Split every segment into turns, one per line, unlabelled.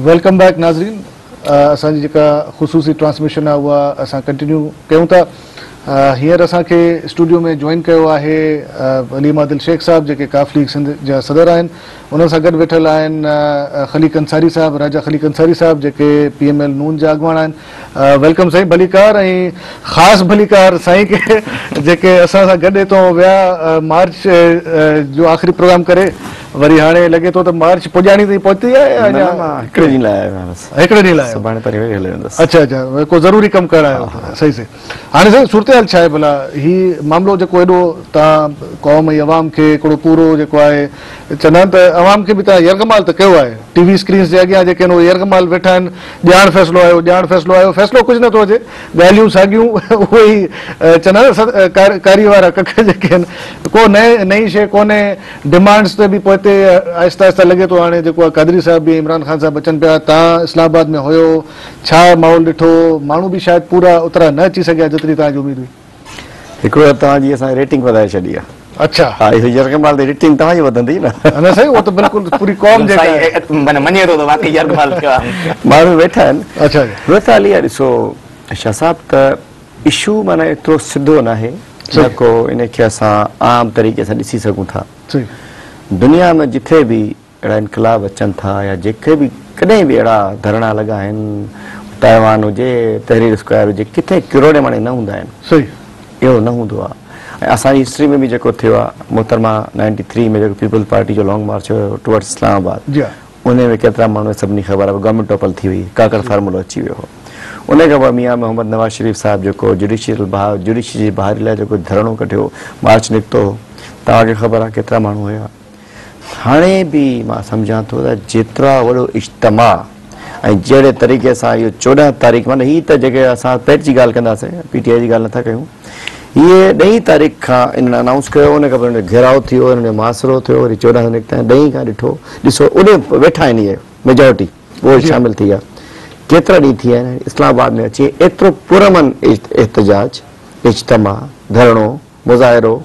Welcome back ناظرين اسان جي جيڪا خصوصي ٽرانسميشن آهي اها اسان ڪنٽينيو ڪيون ٿا هينئر اسان کي اسٽوڊيو ۾ جوائن ڪيو آهي حليم عادل شيخ صاحب جيڪي قاف ليگ سنڌ جا صدر آهن انهن سان گڏ ويٺل آهن خليق انصاري صاحب راجا خليق انصاري صاحب جيڪي پي ايم ايل نون جا اڳواڻ آهن welcome سائين ڀليڪار ۽ خاص ڀليڪار سائين کي جيڪي اسان سان گڏ هتان ويا مارچ جو آخري پروگرام ڪري وري هاڻي لڳي ٿو ته مارچ پڄاڻي تائين پهتي آهي يا
نه نه مان هڪڙي ڏينهن لاء آيو آهيان بس
هڪڙي ڏينهن لاء
سڀاڻي پرينء وري هليو ويندس.
اڇا اڇا ڪو ضروري ڪم ڪرڻ آيو آهيو صحيح صحيح هاڻي سائين صورتحال ڇا آهي ڀلا هي معاملو جيڪو ايڏو توهان قوم ۽ عوام کي هڪڙو پورو جيڪو آهي چوندا آهن ته عوام کي به توهان يرغمال ته ڪيو آهي ٽي وي اسڪرينز جي اڳيان جيڪي آهن اهي يرغمال ويٺا آهن ڄاڻ فيصلو آيو ڄاڻ فيصلو آيو فيصلو ڪجهه نٿو اچي ڳالهيون ساڳيون اهي ئي چوندا آهن نه ڪاري وارا ڪک جيڪي آهن ڪو نئين نئين شيء ڪونهي ڊمانڊز تي به پوئتي آهستي آهستي لڳي ٿو هاڻي جيڪو آهي قادري صاحب به عمران خان صاحب اچن پيا توهان اسلام آباد ۾ هيو ڇا ماحول ڏٺو ماڻهو به شايد پورا اوترا نه اچي سگهيا جيتري توهان جي اميد هئي.
هڪڙو ته توهان جي اسان ريٽنگ وڌائي ڇڏي آ.
اڇا.
ها اهو يرغمال تي ريٽنگ توهان جي وڌندي نه.
نه سائين اهو ته بلڪل پوري قوم جيڪا آهي.
سائين معنيٰ مڃي ٿو ته واقعي يرغمال ٿيو آ.
ماڻهو ويٺا آهن.
اڇا.
صورتحال اها ڏسو شاهه صاحب ته اشو معنيٰ ايترو سڌو ناهي نه ڪو ان کي اسان عام طريقي سان ڏسي سگهون ٿا. دنيا ۾ جٿي به اهڙا انقلاب اچن ٿا يا جيڪي به ڪڏهن به اهڙا ڌرڻا لڳا آهن تائيوان هجي تحرير اسڪوائر هجي ڪٿي ڪروڙين ماڻهو نه هوندا آهن. اهڙو نه هوندو آهي ۽ اسان جي هسٽري ۾ به جيڪو ٿيو آهي محترمه نائنٽي ٿري ۾ جيڪو پيپلز پارٽي جو لانگ مارچ هيو ٽوورڊس اسلام آباد انهي ۾ ڪيترا ماڻهو سڀني خبر آهي گورنمينٽ ٽاپل ٿي وئي ڪاڪڙ فارمولو اچي ويو هو انهي کان پوء ميان محمد نواز شريف صاحب جيڪو جڊيشل جڊيشري جي بحالي لاء جيڪو ڌرڻو ڪڍيو مارچ نڪتو هو توهان کي خبر آهي ڪيترا ماڻهو هيا هاڻي به مان سمجهان ٿو ته جيترا وڏو اجتماع ۽ جهڙي طريقي سان اهو 14 تاريخ معنيٰ هي ته جيڪي اسان پيٽ جي ڳالهه ڪنداسين پي ٽي آء جي ڳالهه نٿا ڪيون هي ڏهين تاريخ کان انهن انائونس ڪيو ان کان پوء انهن جو گهيراء ٿيو انهن جو محاصرو ٿيو وري 14 کان نڪتا آهن ڏهين کان ڏٺو ڏسو اڏي ويٺا آهن اهي ميجارٽي اهي شامل ٿي ويا ڪيترا ڏينهن ٿي ويا آهن اسلام آباد ۾ اچي ايترو پرامن احتجاج اجتماع ڌرڻو مظاهرو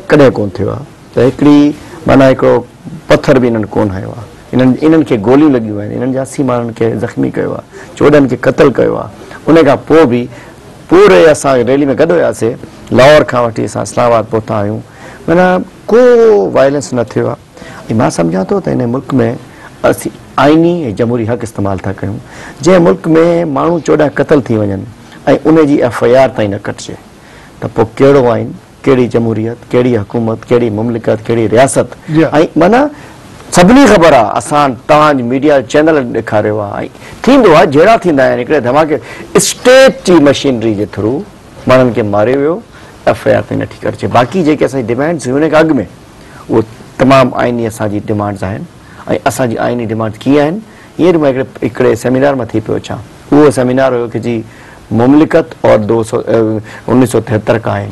ڪڏهن ڪونه ٿيو آهي ته هڪڙي معنيٰ هڪڙو پٿر به انهن ڪونه هنيو آهي. انهن انهن کي گوليون لڳيون آهن، انهن جا 80 ماڻهن کي زخمي ڪيو آهي، 14 کي قتل ڪيو آهي. ان کان پوء به پوري اسان ريلي ۾ گڏ هياسي، لاهور کان وٺي اسان اسلام آباد پهتا آهيون، معنيٰ ڪو وائلنس نه ٿيو آهي ۽ مان سمجهان ٿو ته هن ملڪ ۾ اسين آئيني ۽ جمهوري حق استعمال ٿا ڪيون، جنهن ملڪ ۾ ماڻهو 14 قتل ٿي وڃن ۽ ان جي ايف I R تائين نه ڪٽجي. ته پوء ڪهڙو آئين، ڪهڙي جمهوريت، ڪهڙي حڪومت، ڪهڙي مملڪت، ڪهڙي رياست ۽ معنيٰ سڀني خبر آ اسان توهان جي ميڊيا چينلن ڏيکاريو آ ۽ ٿيندو آ جهيڙا ٿيندا آهن هڪڙي ڌماڪي اسٽيٽ جي مشينري جي ٿرو ماڻهن کي ماريو ويو ايف I R تائين نٿي ڪٽجي باقي جيڪي اسان جي ڊمانڊز هيون ان کان اڳ ۾ اهو تمام آئيني اسان جي ڊمانڊز آهن ۽ اسان جي آئيني ڊمانڊز ڪيئن آهن هينئر مان هڪڙي هڪڙي سيمينار مان ٿي پيو اچان اهو سيمينار هيو ڪي جي مملڪت اور 200 1973 کا آئين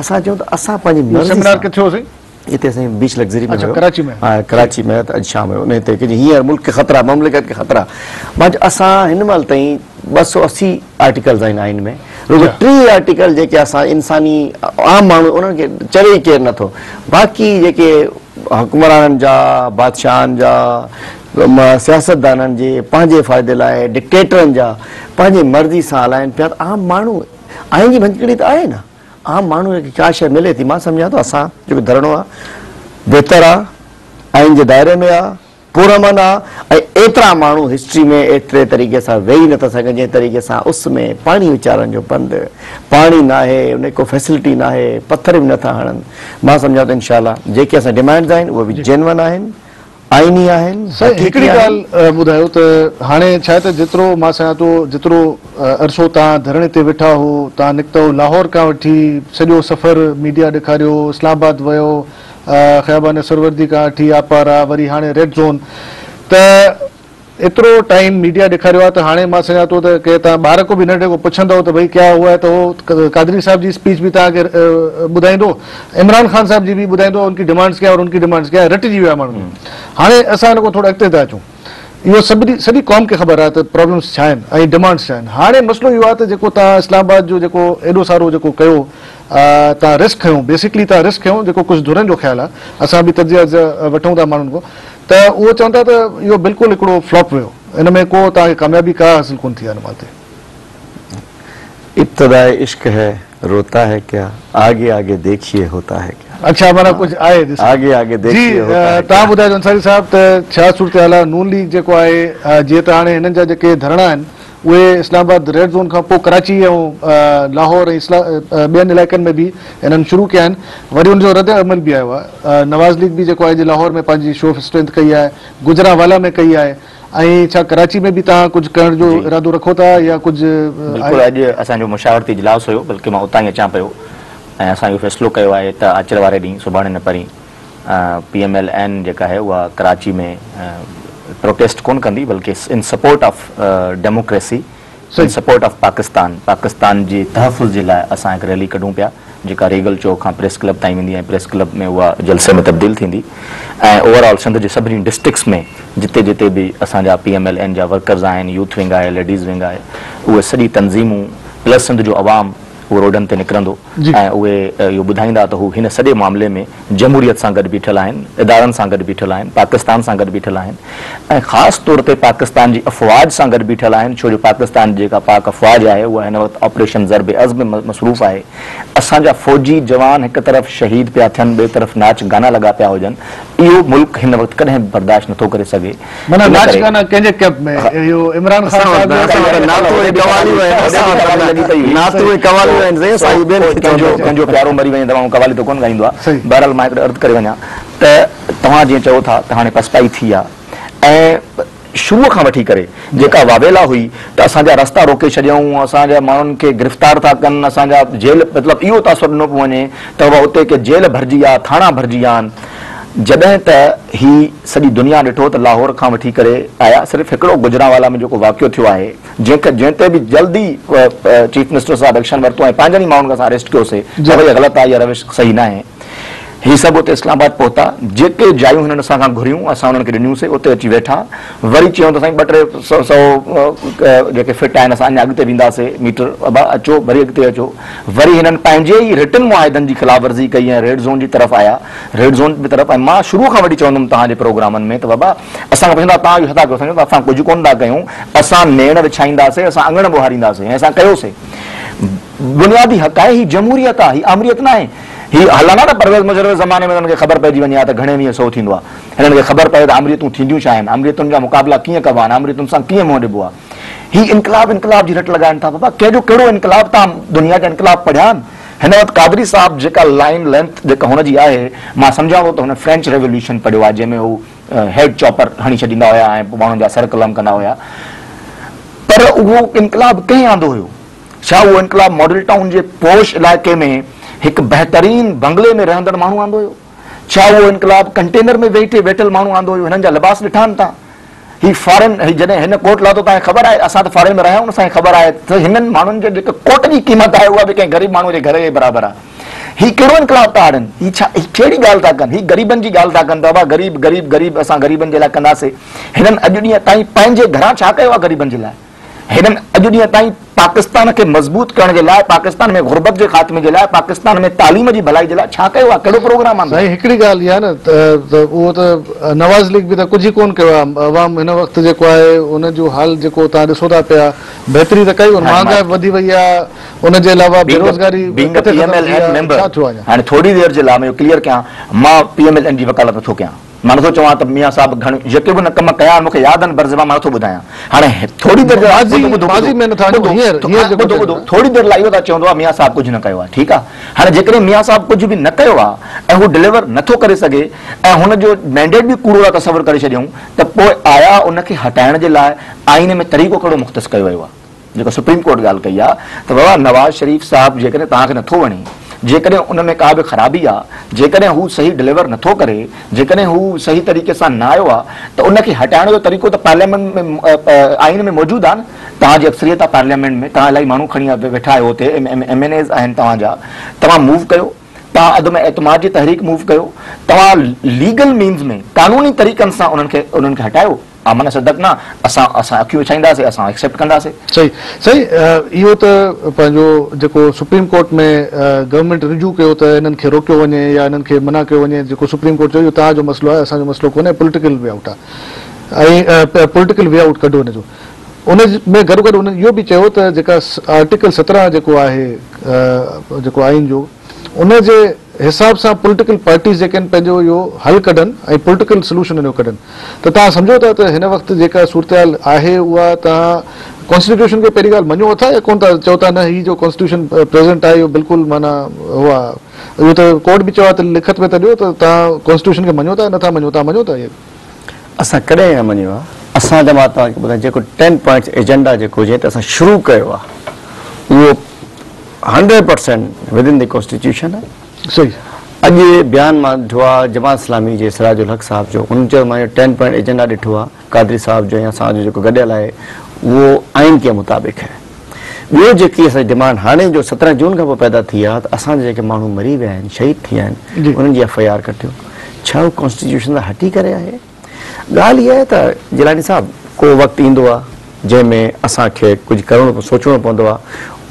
اسان چيو ته اسان پنهنجي مرضي
سيمينار
سان
ڪٿي هو سائين؟
هتي اسان بيچ لگزري ۾
اڇا
هيو
ڪراچي ۾
ها ڪراچي ۾ ته اڄ شام هيو ان تي ڪي جي هينئر ملڪ کي خطرا مملڪت کي خطرا مان چيو اسان هن مهل تائين 280 آرٽيڪلز آهن آئين ۾ رڳو 30 آرٽيڪل جيڪي اسان انساني عام ماڻهو انهن کي چوي ئي ڪير نٿو باقي جيڪي حڪمرانن جا، بادشاهن جا، سياستدانن جي پنهنجي فائدي لاء ڊڪٽيٽرن جا پنهنجي مرضي سان هلائن پيا ته عام ماڻهو آئين جي ڀڃڪڙي ته آهي نه عام ماڻهو کي ڪا شيء ملي ٿي مان سمجهان ٿو اسان جيڪو ڌرڻو آهي بهتر آهي آئين جي دائري ۾ آهي پرامن آ ۽ ايترا ماڻهو هسٽري ۾ ايتري طريقي سان ويهي نٿا سگهن جنهن طريقي سان اس ۾ پاڻي ويچارن جو بند پاڻي ناهي ان ڪو فيسلٽي ناهي پٿر به نٿا هڻن مان سمجهان ٿو انشاء الله جيڪي اسان ڊيمانڊز آهن اهي به جينون آهن آئيني آهن
سائين
حقيقي
هڪڙي
آهن.
ڳالهه ٻڌايو ته هاڻي ڇا آهي ته جيترو مان سمجهان ٿو جيترو عرصو توهان ڌرڻي تي ويٺا هو توهان نڪتؤ لاهور کان وٺي سڄو سفر ميڊيا ڏيکاريو اسلام آباد ويو خيابان سهروردي کان وٺي آبپارا وري هاڻي ريڊ زون ته ايترو ٽائيم ميڊيا ڏيکاريو آهي ته هاڻي مان سمجهان ٿو ته ڪي توهان ٻار کان به ننڍي کان پڇندؤ ته ڀئي ڪيا هوا هي ته هو قادري صاحب جي اسپيچ به توهان کي ٻڌائيندو عمران خان صاحب جي به ٻڌائيندو ان ڪي ڊمانڊز ڪيا اور ان ڪي ڊمانڊز ڪيا رٽجي ويو آهي ماڻهن هاڻي اسان هن کان ٿورو اڳتي ٿا اچون اهو سڀني سڄي قوم کي خبر آهي ته پرابلمز ڇا آهن ۽ ڊمانڊز ڇا آهن هاڻي مسئلو اهو آهي ته جيڪو توهان اسلام آباد جو جيڪو ايڏو سارو جيڪو ڪيو توهان رسڪ کنيو بيسڪلي توهان رسڪ کنيو جيڪو ڪجهه ڌرين جو خيال آهي اسان به تجزيا وٺون ٿا ماڻهن کان ته اهو چون ٿا ته اهو بلڪل هڪڙو فلاپ ويو ان ۾ ڪو توهان کي ڪاميابي ڪا حاصل ڪونه ٿي آهي ان مهل تي.
ابتداء عشق هي روتا هي ڪيا آگي آگي ديکيي هوتا هي ڪيا.
اڇا معنيٰ ڪجهه آهي ڏسو.
آگي آگي ديکيي هوتا هي ڪيا.
جي توهان ٻڌائجو انصاري صاحب ته ڇا صورتحال آهي نون ليگ جيڪو آهي جيئن ته هاڻي هنن جا جيڪي ڌرڻا آهن اهي اسلام آباد ريڊ زون کان پوء ڪراچي ۽ لاهور ۽ ٻين علائقن ۾ به هنن شروع ڪيا آهن وري ان جو رد عمل به آيو آهي نواز ليگ به جيڪو آهي لاهور ۾ پنهنجي شو آف اسٽرينٿ ڪئي آهي گجرانوالا ۾ ڪئي آهي ۽ ڇا ڪراچي ۾ به توهان ڪجهه ڪرڻ جو ارادو رکو ٿا يا ڪجهه
بلڪل اڄ اسان جو مشاورتي اجلاس هيو بلڪه مان اتان ئي اچان پيو ۽ اسان اهو فيصلو ڪيو آهي ته آچر واري ڏينهن سڀاڻي نه پرين پي ايم ايل اين جيڪا آهي اها ڪراچي ۾ پروٽيسٽ ڪونه ڪندي بلڪه in support of democracy in support of Pakistan Pakistan جي تحفظ جي لاء اسان هڪ ريلي ڪڍون پيا جيڪا ريگل چوڪ کان پريس ڪلب تائين ويندي ۽ پريس ڪلب ۾ اها جلسي ۾ تبديل ٿيندي ۽ اوور آل سنڌ جي سڀني ڊسٽرڪٽس ۾ جتي جتي به اسان جا پي ايم ايل اين جا ورڪرز آهن يوٿ ونگ آهي ليڊيز ونگ آهي اهي سڄي تنظيمون پلس سنڌ جو عوام اهو روڊن تي نڪرندو ۽ اهي اهو ٻڌائيندا ته هو هن سڄي معاملي ۾ جمهوريت سان گڏ بيٺل آهن، ادارن سان گڏ بيٺل آهن، پاڪستان سان گڏ بيٺل آهن ۽ خاص طور تي پاڪستان جي افواج سان گڏ بيٺل آهن ڇو جو پاڪستان جي جيڪا پاڪ افواج آهي اها هن وقت آپريشن ضرب عضب ۾ مصروف آهي. اسان جا فوجي جوان هڪ طرف شهيد پيا ٿين ٻئي طرف ناچ گانا لڳا پيا هجن اهو ملڪ هن وقت ڪڏهن به برداشت نٿو ڪري سگهي.
معنيٰ ناچ گانا ڪنهن جي ڪيمپ ۾ اهو عمران خان صاحب جو
ڪنهن جو پيارو مري وڃي ته ماڻهو قوالي ته ڪونه ڳائيندو آهي بهرحال مان هڪڙو عرض ڪري وڃان ته توهان جيئن چئو ٿا ته هاڻي پسپائي ٿي آهي ۽ شروع کان وٺي ڪري جيڪا واويلا هئي ته اسان جا رستا روڪي ڇڏيائون اسان جا ماڻهن کي گرفتار ٿا ڪن اسان جا جيل مطلب اهو تاثر ڏنو پيو وڃي ته بابا اتي ڪي جيل ڀرجي ويا ٿاڻا ڀرجي ويا آهن جڏهن ته هي سڄي دنيا ڏٺو ته لاهور کان وٺي ڪري آيا صرف هڪڙو گجرانوالا ۾ جيڪو واقعو ٿيو آهي جنهن کي جنهن تي به جلد ئي چيف منسٽر صاحب ايڪشن ورتو ۽ پنهنجن ئي ماڻهن کي اسان اريسٽ ڪيوسي ته ڀئي غلط آهي اها روش صحيح ناهي هي سڀ اتي اسلام آباد پهتا جيڪي جايون هنن اسان کان گهريون اسان انهن کي ڏنيون سي اتي اچي ويٺا وري چيون ته سائين ٻه ٽي سئو جيڪي فٽ آهن اسان اڃا اڳتي وينداسي ميٽر ابا اچو وري اڳتي اچو وري هنن پنهنجي ئي رٽن معاهدن جي خلاف ورزي ڪئي ۽ ريڊ زون جي طرف آيا ريڊ زون جي طرف ۽ مان شروع کان وٺي چوندو هوم توهان جي پروگرامن ۾ ته بابا اسان کان پڇندا توهان اهو ڇا ٿا ڪيو اسان چوندا اسان ڪجهه ڪونه ٿا ڪيون اسان نيڻ وڇائينداسي اسان اڱڻ ٻهارينداسي ۽ اسان ڪيوسي بنيادي حق آهي هي جمهوريت آهي هي آمريت ناهي هي هلن ها نه پرويز مشرف جي زماني ۾ انهن کي خبر پئجي وڃي ها ته گهڻي ويهه سئو ٿيندو آهي هنن کي خبر پئي ته آمريتون ٿينديون ڇا آهن آمريتن جا مقابلا ڪيئن ڪبا آهن آمريتن سان ڪيئن منهن ڏبو آهي هي انقلاب انقلاب جي رٽ لڳائن ٿا بابا ڪنهن جو ڪهڙو انقلاب توهان دنيا جا انقلاب پڙهيا آهن هن وقت قادري صاحب جيڪا لائن لينٿ جيڪا هن جي آهي مان سمجهان ٿو ته هن فرينچ ريوليوشن پڙهيو آهي جنهن ۾ هو هيڊ چاپر هڻي ڇڏيندا هيا ۽ پوء ماڻهن جا سر قلم ڪندا هيا پر اهو انقلاب ڪنهن آندو هيو ڇا اهو انقلاب ماڊل ٽائون جي پوش علائقي ۾ هڪ بهترين بنگلي ۾ رهندڙ ماڻهو آندو هيو ڇا اهو انقلاب ڪنٽينر ۾ ويٺي ويٺل ماڻهو آندو هيو هنن جا لباس ڏٺا آهن توهان هي فارين هي جڏهن هن ڪوٽ لاٿو توهان کي خبر آهي اسان ته فارين ۾ رهيا آهيون اسان کي خبر آهي ته هنن ماڻهن جي جيڪا ڪوٽ جي قيمت آهي اها به ڪنهن غريب ماڻهو جي گهر جي برابر آهي هي ڪهڙو انقلاب ٿا آڻن هي ڇا هي ڪهڙي ڳالهه ٿا ڪن هي غريبن جي ڳالهه ٿا ڪن ته بابا غريب غريب غريب اسان غريبن جي لاء ڪنداسي هنن اڄ ڏينهن تائين پنهنجي گهران ڇا ڪيو آهي غريبن جي لاء هنن اڄ ڏينهن تائين پاڪستان کي مضبوط ڪرڻ جي لاء، پاڪستان ۾ غربت جي خاتمي جي لاء، پاڪستان ۾ تعليم جي ڀلائي جي لاء ڇا ڪيو آهي؟ ڪهڙو پروگرام آندو
آهي؟ سائين هڪڙي ڳالهه اها نه ته اهو ته نواز ليگ به ته ڪجهه ئي ڪونه ڪيو آهي، عوام هن وقت جيڪو آهي ان جو حال جيڪو توهان ڏسو ٿا پيا بهتري ته ڪئي ڪونه، مهانگائي به وڌي وئي آهي ان جي علاوه بيروزگاري ڪٿي ختم ٿي آهي، ڇا ٿيو آهي اڃا؟
هاڻي ٿوري دير جي لاء مان اهو ڪليئر ڪيان مان پي ايم ايل اين جي وڪالت نٿو ڪيان. مان نٿو چوان ته ميان صاحب گهڻ جيڪي به هن ڪم ڪيا آهن مون کي ياد آهن برزبان مان نٿو ٻڌايان هاڻي ٿوري دير
ماضي ماضي ۾ نٿا وڃون هينئر هينئر جيڪو
ٻڌو ٻڌو ٿوري دير لاء اهو ٿا چوندو آهي ميان صاحب ڪجهه نه ڪيو آهي ٺيڪ آهي هاڻي جيڪڏهن ميان صاحب ڪجهه به نه ڪيو آهي ۽ هو ڊليور نٿو ڪري سگهي ۽ هن جو مينڊيٽ به ڪوڙو ٿا تصور ڪري ڇڏيون ته پوء آيا ان کي هٽائڻ جي لاء آئين ۾ طريقو ڪهڙو مختص ڪيو ويو آهي. جيڪا سپريم ڪورٽ ڳالهه ڪئي آهي ته بابا نواز شريف صاحب جيڪڏهن توهان کي نٿو وڻي، جيڪڏهن ان ۾ ڪا به خرابي آهي، جيڪڏهن هو صحيح ڊليور نٿو ڪري، جيڪڏهن هو صحيح طريقي سان نه آيو آهي ته ان کي هٽائڻ جو طريقو ته پارليامينٽ ۾ آئين ۾ موجود آهي نه، توهان جي اڪثريت آهي پارليامينٽ ۾، توهان الاهي ماڻهو کڻي ويٺا آهيو اتي ايم اين ايز آهن توهان جا، توهان موو ڪيو، توهان عدم اعتماد جي تحريڪ موو ڪيو، توهان ليگل مينز ۾ قانوني طريقن سان انهن کي انهن کي هٽايو. آمنه صدق نه اسان اسان اکيون وڇائينداسي اسان ايڪسيپٽ ڪنداسي.
صحيح صحيح اهو ته پنهنجو جيڪو سپريم ڪورٽ ۾ گورنمينٽ رجوع ڪيو ته انهن کي روڪيو وڃي يا انهن کي منع ڪيو وڃي جيڪو سپريم ڪورٽ چيو اهو توهان جو مسئلو آهي اسان جو مسئلو ڪونهي پوليٽيڪل وي آئوٽ آهي ۽ پوليٽيڪل وي آئوٽ ڪڍو ان جو. ان ۾ گڏوگڏ انهن اهو به چيو ته جيڪا آرٽيڪل 17 جيڪو آهي جيڪو آئين جو ان جي حساب سان پوليٽيڪل پارٽيز جيڪي آهن پنهنجو اهو حل ڪڍن ۽ پوليٽيڪل سلوشن ان جو ڪڍن ته توهان سمجهو ٿا ته هن وقت جيڪا صورتحال آهي اها توهان ڪانسٽيٽيوشن کي پهرين ڳالهه مڃو ٿا يا ڪونه ٿا چئو ٿا نه هي جو ڪانسٽيٽيوشن پريزنٽ آهي اهو بلڪل معنيٰ اهو آهي اهو ته ڪورٽ به چيو آهي ته لکت ۾ ته ڏيو ته توهان ڪانسٽيٽيوشن کي مڃو ٿا يا نٿا مڃو توهان مڃو ٿا اهي؟
اسان ڪڏهن نه مڃيو آهي اسان جماعت توهان کي ٻڌايان جيڪو 10 پوائنٽس ايجنڊا جيڪو جنهن تي اسان شروع ڪيو آهي اهو 100% ودن the constitution آهي.
صحيح.
اڄ بيان مان ڏٺو آهي جماعت اسلامي جي سراج الحق صاحب جو انهن چيو مان 10 پوائنٽ ايجنڊا ڏٺو آهي قادري صاحب جو ۽ اسان جو جيڪو گڏيل آهي اهو آئين ڪي مطابق آهي ٻيو جيڪي اسان جي ڊمانڊ هاڻي جو 17 جون کان پوء پيدا ٿي آهي ته اسان جا جيڪي ماڻهو مري ويا آهن شهيد ٿي ويا آهن انهن جي ايف I R ڪڍيو ڇا اهو ڪانسٽيٽيوشن سان هٽي ڪري آهي ڳالهه اها آهي ته جيلاني صاحب ڪو وقت ايندو آهي جنهن ۾ اسان کي ڪجهه ڪرڻو سوچڻو پوندو آهي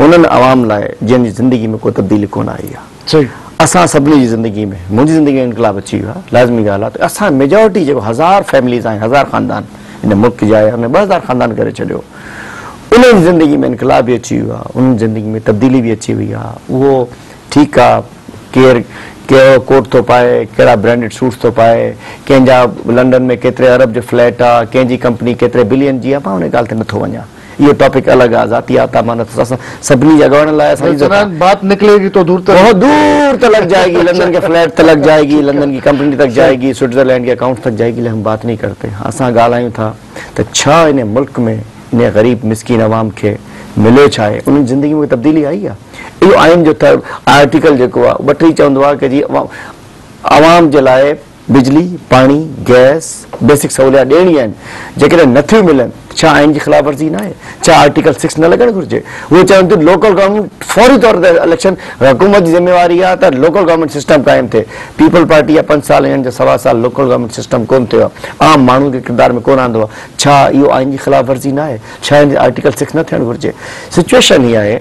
انهن عوام لاء جن جي زندگي ۾ ڪو تبديلي ڪونه آئي آهي اسان سڀني جي زندگي ۾ منهنجي زندگي ۾ انقلاب اچي ويو آهي لازمي ڳالهه آهي ته اسان ميجارٽي جيڪو هزار فيمليز آهن هزار خاندان هن ملڪ جا آهن ان 2000 خاندان ڪري ڇڏيو انهن جي زندگي ۾ انقلاب به اچي ويو آهي انهن جي زندگي ۾ تبديلي به اچي وئي آهي اهو ٺيڪ آهي ڪير ڪهڙو ڪوٽ ٿو پائي، ڪهڙا برانڊيڊ سوٽس ٿو پائي، ڪنهن جا لنڊن ۾ ڪيتري ارب جو فليٽ آ، ڪنهن جي ڪمپني ڪيتري بلين جي آ، مان ان ڳالهه تي نٿو وڃان. اهو ٽاپڪ الڳ آ، ذاتيات آ، مان نٿو اسان سڀني جي اڳواڻن لاء اسان عزت آ.
بات نڪلي گي تو دور تڪ.
بهت دور تلڪ جائي گي، لندن ڪي فليٽ تلڪ جائي گي، لندن ڪي ڪمپني تڪ جائي گي، سوئٽزرلينڊ ڪي اڪائونٽس تڪ جائي گي، ليڪن هم بات نهين ڪرتي. اسان ڳالهايون ٿا ته ڇا ان ملڪ ۾ انهي غريب مسڪين عوام کي مليو ڇا آهي؟ انهن جي زندگي ۾ ڪو تبديلي آئي آ؟ اهو آئين جو آرٽيڪل جيڪو آهي اهو ٻٽي چوندو آهي ڪه جي عوام جي لاء بجلي، پاڻي، گئس، بيسڪ سهوليات ڏيڻي آهن جيڪڏهن نه ٿيون ملن ته ڇا آئين جي خلاف ورزي نه آهي؟ ڇا آرٽيڪل سڪس نه لڳڻ گهرجي؟ اهي چون ٿيون لوڪل گورنمينٽ فوري طور تي اليڪشن حڪومت جي ذميواري آهي ته لوڪل گورنمينٽ سسٽم قائم ٿئي. پيپلز پارٽي جا پنج سال هن جا سوا سال لوڪل گورنمينٽ سسٽم ڪونه ٿيو آهي عام ماڻهو کي ڪردار ۾ ڪونه آندو آهي ڇا اهو آئين جي خلاف ورزي نه آهي؟ ڇا ان جي آرٽيڪل سڪس نه ٿيڻ گهرجي؟ سچوئيشن هي آهي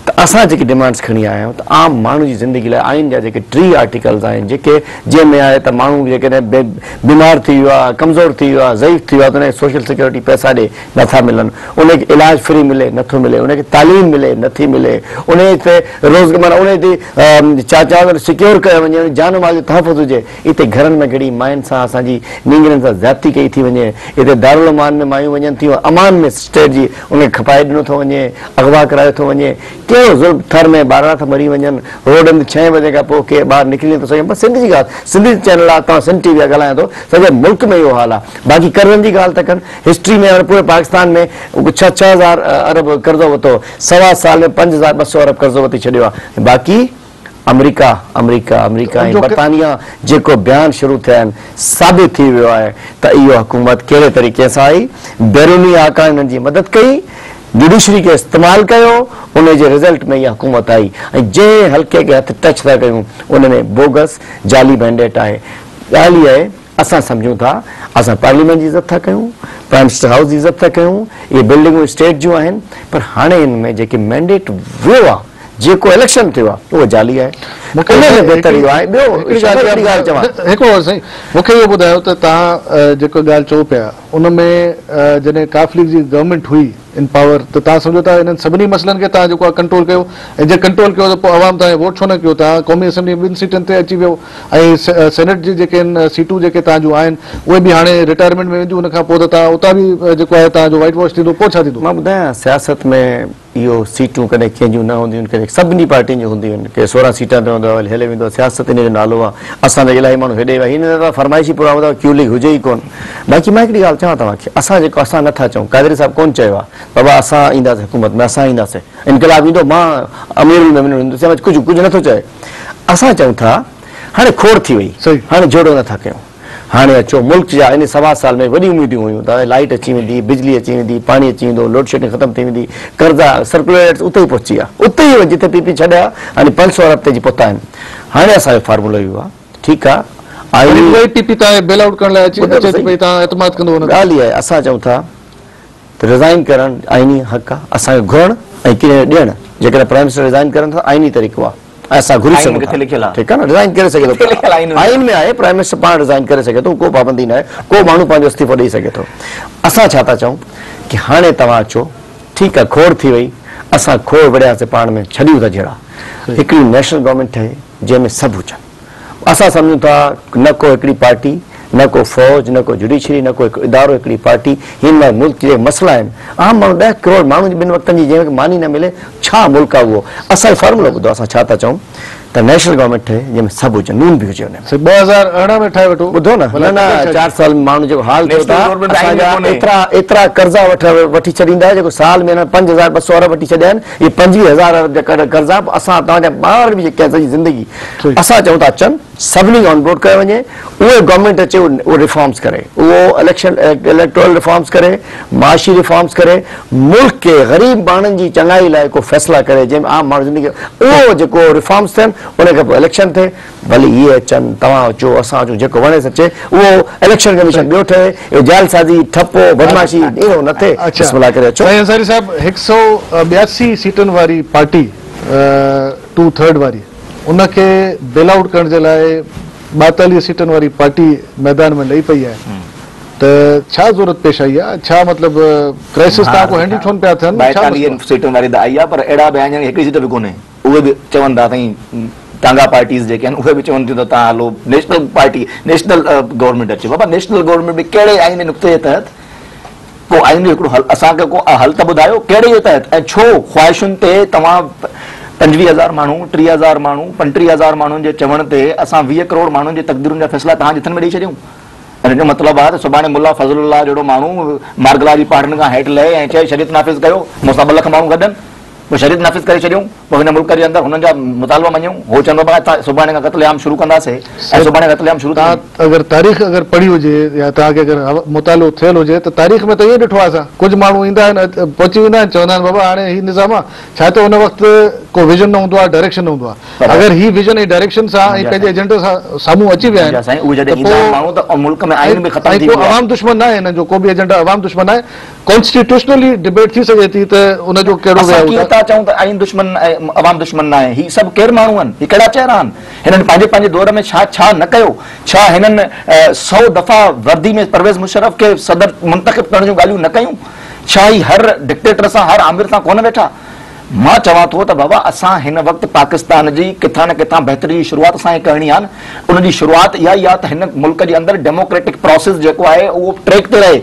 ته اسان جيڪي ڊمانڊس کڻي آيا آهيون ته عام ماڻهو جي زندگي لاء آئين جا جيڪي 30 آرٽيڪلز آهن جيڪي جنهن ۾ آهي ته ماڻهو جيڪڏهن بيمار ٿي ويو آهي ڪمزور ٿي ويو آهي ضعيف ٿي ويو آهي ته ان کي سوشل سيڪيورٽي پئسا ڏي نٿا ملن ان کي علاج فري ملي نٿو ملي ان کي تعليم ملي نٿي ملي ان تي روز معنيٰ ان تي ڇا چوان ته سيڪيور ڪيو وڃي ان جان و مال جو تحفظ هجي اتي گهرن ۾ گهڙي ماين سان اسان جي نينگرين سان زيادتي ڪئي ٿي وڃي اتي دارالامان ۾ مايون وڃن ٿيون امان ۾ اسٽيٽ جي ان کي کپائي ڏنو ٿو وڃي اغوا ڪرايو ٿو وڃي ڪهڙو ظلم ٿر ۾ ٻارڙا ٿا مري وڃن روڊن تي ڇهين بجي کان پوء ڪير ٻاهر نڪري نٿو سگهي بس سنڌ جي ڳالهه سنڌ جي چينل آ توهان سنڌ ٽي وي آ ڳالهايان ٿو سڄي ملڪ ۾ اهو حال آ باقي قرضن جي ڳالهه ٿا ڪن هسٽري ۾ پوري پاڪستان ۾ ڇهه 6000 ارب قرضو وتو سوا سال ۾ 5200 ارب قرضو وتي ڇڏيو آ باقي آمريڪا آمريڪا آمريڪا ۽ برطانيا جيڪو بيان شروع ٿيا آهن ثابت ٿي ويو آهي ته اهو حڪومت ڪهڙي طريقي سان آئي بيروني آقا انهن جي مدد ڪئي جڊيشري کي استعمال ڪيو ان جي رزلٽ ۾ اها حڪومت آئي ۽ جنهن حلقي کي هٿ ٽچ ٿا ڪيون ان ۾ بوگس جعلي مينڊيٽ آهي ڳالهه اها آهي اسان سمجهون ٿا اسان پارليامينٽ جي عزت ٿا ڪيون پرائم منسٽر هائوس جي عزت ٿا ڪيون اهي بلڊنگون اسٽيٽ جون آهن پر هاڻي ان ۾ جيڪي مينڊيٽ ويو آهي جيڪو اليڪشن ٿيو آهي اهو جعلي آهي ان ۾ بهتر اهو آهي ٻيو هڪڙي ڳالهه چوان.
هڪڙو سائين مون کي اهو ٻڌايو ته توهان جيڪو ڳالهه چئو پيا ان ۾ جڏهن قاف ليگ جي گورنمينٽ هئي ان پاور ته توهان سمجهو ٿا انهن سڀني مسئلن کي توهان جيڪو آهي ڪنٽرول ڪيو ۽ جي ڪنٽرول ڪيو ته پوء عوام توهان کي ووٽ ڇو نه ڪيو توهان قومي اسيمبلي ۾ ٻن سيٽن تي اچي ويو ۽ سينيٽ جي جيڪي آهن سيٽون جيڪي توهان جون آهن اهي به هاڻي رٽائرمينٽ ۾ وينديون ان کان پوء ته توهان اتان به جيڪو آهي توهان جو وائيٽ واش ٿيندو پوء ڇا ٿيندو؟
مان ٻڌايان سياست ۾ اهو سيٽون ڪڏهن ڪنهن جون نه هونديون آهن ڪڏهن سڀني پارٽين جون هونديون آهن ڪي 16 سيٽان تي هوندو آهي هلي ويندو آهي سياست ان جو نالو آهي اسان جا الاهي ماڻهو هيڏي ويا هن ته فرمائشي پروگرام هوندا ڪيو ليگ هجي ئي ڪون باقي مان هڪڙي ڳالهه چوان توهان کي اسان جيڪو اسان نٿا چئون قادري صاحب ڪون چيو آهي بابا اسان اينداسين حڪومت ۾ اسان اينداسين انقلاب ايندو مان امير المومنين هوندس ڪجهه ڪجهه نٿو چئي اسان چئون ٿا هاڻي کوڙ ٿي وئي هاڻي جهيڙو نٿا ڪيون هاڻي اچو ملڪ جا ان سوا سال ۾ وڏي اميدون هيون ته لائيٽ اچي ويندي بجلي اچي ويندي پاڻي اچي ويندو لوڊ شيڊنگ ختم ٿي ويندي قرضا سرڪولر ريٽس اتي ئي پهچي ويا اتي ئي جتي پي پي ڇڏيا هاڻي 500 ارب تي جي پهتا آهن هاڻي اسان جو فارمولو اهو آهي ٺيڪ آهي
آئيني اها ئي پي پي توهان کي بيل آئوٽ ڪرڻ لاء اچي اچي ٿي پئي توهان اعتماد ڪندو ان
تي ڳالهه اها آهي اسان چئون ٿا ته ريزائن ڪرڻ آئيني حق آهي اسان کي گهرڻ ۽ ڪنهن کي ڏيڻ جيڪڏهن پرائم منسٽر ريزائن ڪرن ٿا آئيني طريقو آهي. ۽ اسان گهري سگهون ٿا. ٺيڪ آهي نه ريزائن ڪري سگهي ٿو آئين ۾ آهي پرائم منسٽر پاڻ ريزائن ڪري سگهي ٿو ڪو پابندي ناهي ڪو ماڻهو پنهنجو استعيفو ڏئي سگهي ٿو اسان ڇا ٿا چئون ڪي هاڻي توهان اچو ٺيڪ آهي کوڙ ٿي وئي اسان کوڙ وڙهياسين پاڻ ۾ ڇڏيون ٿا جهيڙا هڪڙي نيشنل گورنمينٽ ٺهي جنهن ۾ سڀ هجن اسان سمجهون ٿا نه ڪو هڪڙي پارٽي نه ڪو فوج نه ڪو جڊيشري نه ڪو هڪ ادارو هڪڙي پارٽي هن مهل ملڪ جي مسئلا آهن عام ماڻهو ڏهه ڪروڙ ماڻهن جي ٻن وقتن جي جنهن کي ماني نه ملي ڇا ملڪ آهي اهو اسان جو فارمولو ٻڌو اسان ڇا ٿا چئون ته نيشنل گورنمينٽ ٺهي جنهن ۾ سڀ هجن نون به هجي ان ۾.
سائين 2018 ۾ ٺاهي وٺو.
ٻڌو نه نه نه چار سال ۾ ماڻهو جيڪو حال ٿيو ٿا اسان جا ايترا ايترا قرضا وٺي ڇڏيندا جيڪو سال ۾ هنن 5200 ارب وٺي ڇڏيا آهن اهي 25000 ارب جا قرضا اسان توهان جا ٻار به جيڪي آهن سڄي زندگي اسان چئون ٿا اچن سڀني کي آن بورڊ ڪيو وڃي اهي گورنمينٽ اچي اهي ريفارمز ڪري اهو اليڪشن اليڪٽورل ريفارمز ڪري معاشي ريفارمز ڪري ملڪ کي غريب ماڻهن جي چڱائي لاء ڪو فيصلا ڪري جنهن ۾ عام ماڻهو زندگي اهو جيڪو ريفارمز ٿين ان کان پوء اليڪشن ٿئي ڀلي اهي اچن توهان اچو اسان اچون جيڪو وڻيس اچي اهو اليڪشن ڪميشن ٻيو ٺهي اهو جعل سازي ٺپو بدمعاشي اهو نه ٿئي بسم الله ڪري اچو.
سائين انصاري صاحب هڪ سئو ٻياسي سيٽن واري پارٽي ٽو ٿرڊ واري ان کي بيل آئوٽ ڪرڻ جي لاء 42 سيٽن واري پارٽي ميدان ۾ لهي پئي آهي ته ڇا ضرورت پيش آئي آهي ڇا مطلب ڪرائسس توهان ڪو هينڊل ڇو نه پيا ٿين ڇا مسئلو
42 سيٽن واري ته آئي آهي پر اهڙا به آهن جن کي هڪڙي سيٽ به ڪونهي اهي به چون ٿا سائين ٽانگا پارٽيز جيڪي آهن اهي به چون ٿيون ته توهان هلو نيشنل پارٽي نيشنل گورنمينٽ اچي بابا نيشنل گورنمينٽ به ڪهڙي آئيني نقطي جي تحت ڪو آئين جو هڪڙو حل اسان کي ڪو حل ته ٻڌايو ڪهڙي جي تحت ۽ ڇو خواهشن تي توهان 25 هزار ماڻهو 30 هزار ماڻهو 35 هزار ماڻهن جي چوڻ تي اسان 20 ڪروڙ ماڻهن جي تقديرن جا فيصلا توهان جي هٿن ۾ ڏئي ڇڏيون ان جو مطلب آهي ته سڀاڻي ملا فضل الله جهڙو ماڻهو مارگلا جي پهاڙن کان هيٺ لهي ۽ چئي شريعت نافذ ڪيو مون سان 2 لک ماڻهو گڏ آهن پوء شريعت نافذ ڪري ڇڏيون، پوء هن ملڪ جي اندر هنن جا مطالبا مڃيون، هو چوندو بابا اسان سڀاڻي کان قتل عام شروع ڪنداسي ۽ سڀاڻي قتل عام شروع ٿي
وڃي. توهان اگر تاريخ اگر پڙهي هجي يا توهان کي اگر مطالعو ٿيل هجي ته تاريخ ۾ ته ائين ڏٺو آهي اسان ڪجهه ماڻهو ايندا آهن پهچي ويندا آهن چوندا آهن بابا هاڻي هي نظام آهي ڇا ته ان وقت ڪو ويزن نه هوندو آهي ڊائريڪشن نه هوندو آهي اگر هي ويزن ۽ ڊائريڪشن سان ۽ پنهنجي ايجنڊا سان سامهون اچي ويا آهن
سائين اهي جڏهن ايندا آهن ماڻهو ته ملڪ ۾ آئين به ختم ٿي
ويندو آهي. عوام دشمن ناهي هنن جو ڪو به ايجنڊا عوام دشمن ناهي ڪانسٽيٽيوشنلي ڊبيٽ ٿي سگهي ٿي ته ان جو ڪهڙو
وي آئوٽ آهي. اسان ڪيئن ٿا چئون ته آئين دشمن ۽ عوام دشمن ناهي؟ هي سڀ ڪير ماڻهو آهن؟ هي ڪهڙا چهرا آهن؟ هنن پنهنجي پنهنجي دور ۾ ڇا ڇا نه ڪيو؟ ڇا هنن سئو دفعا وردي ۾ پرويز مشرف کي صدر منتخب ڪرڻ جون ڳالهيون نه ڪيون؟ ڇا هي هر ڊڪٽيٽر سان هر آمر سان ڪونه ويٺا؟ مان چوان ٿو ته بابا اسان هن وقت پاڪستان جي ڪٿان نه ڪٿان بهتري جي شروعات اسان کي ڪرڻي آهي نه ان جي شروعات اها ئي آهي ته هن ملڪ جي اندر ڊيموڪريٽڪ پراسيس جيڪو آهي اهو ٽريڪ تي رهي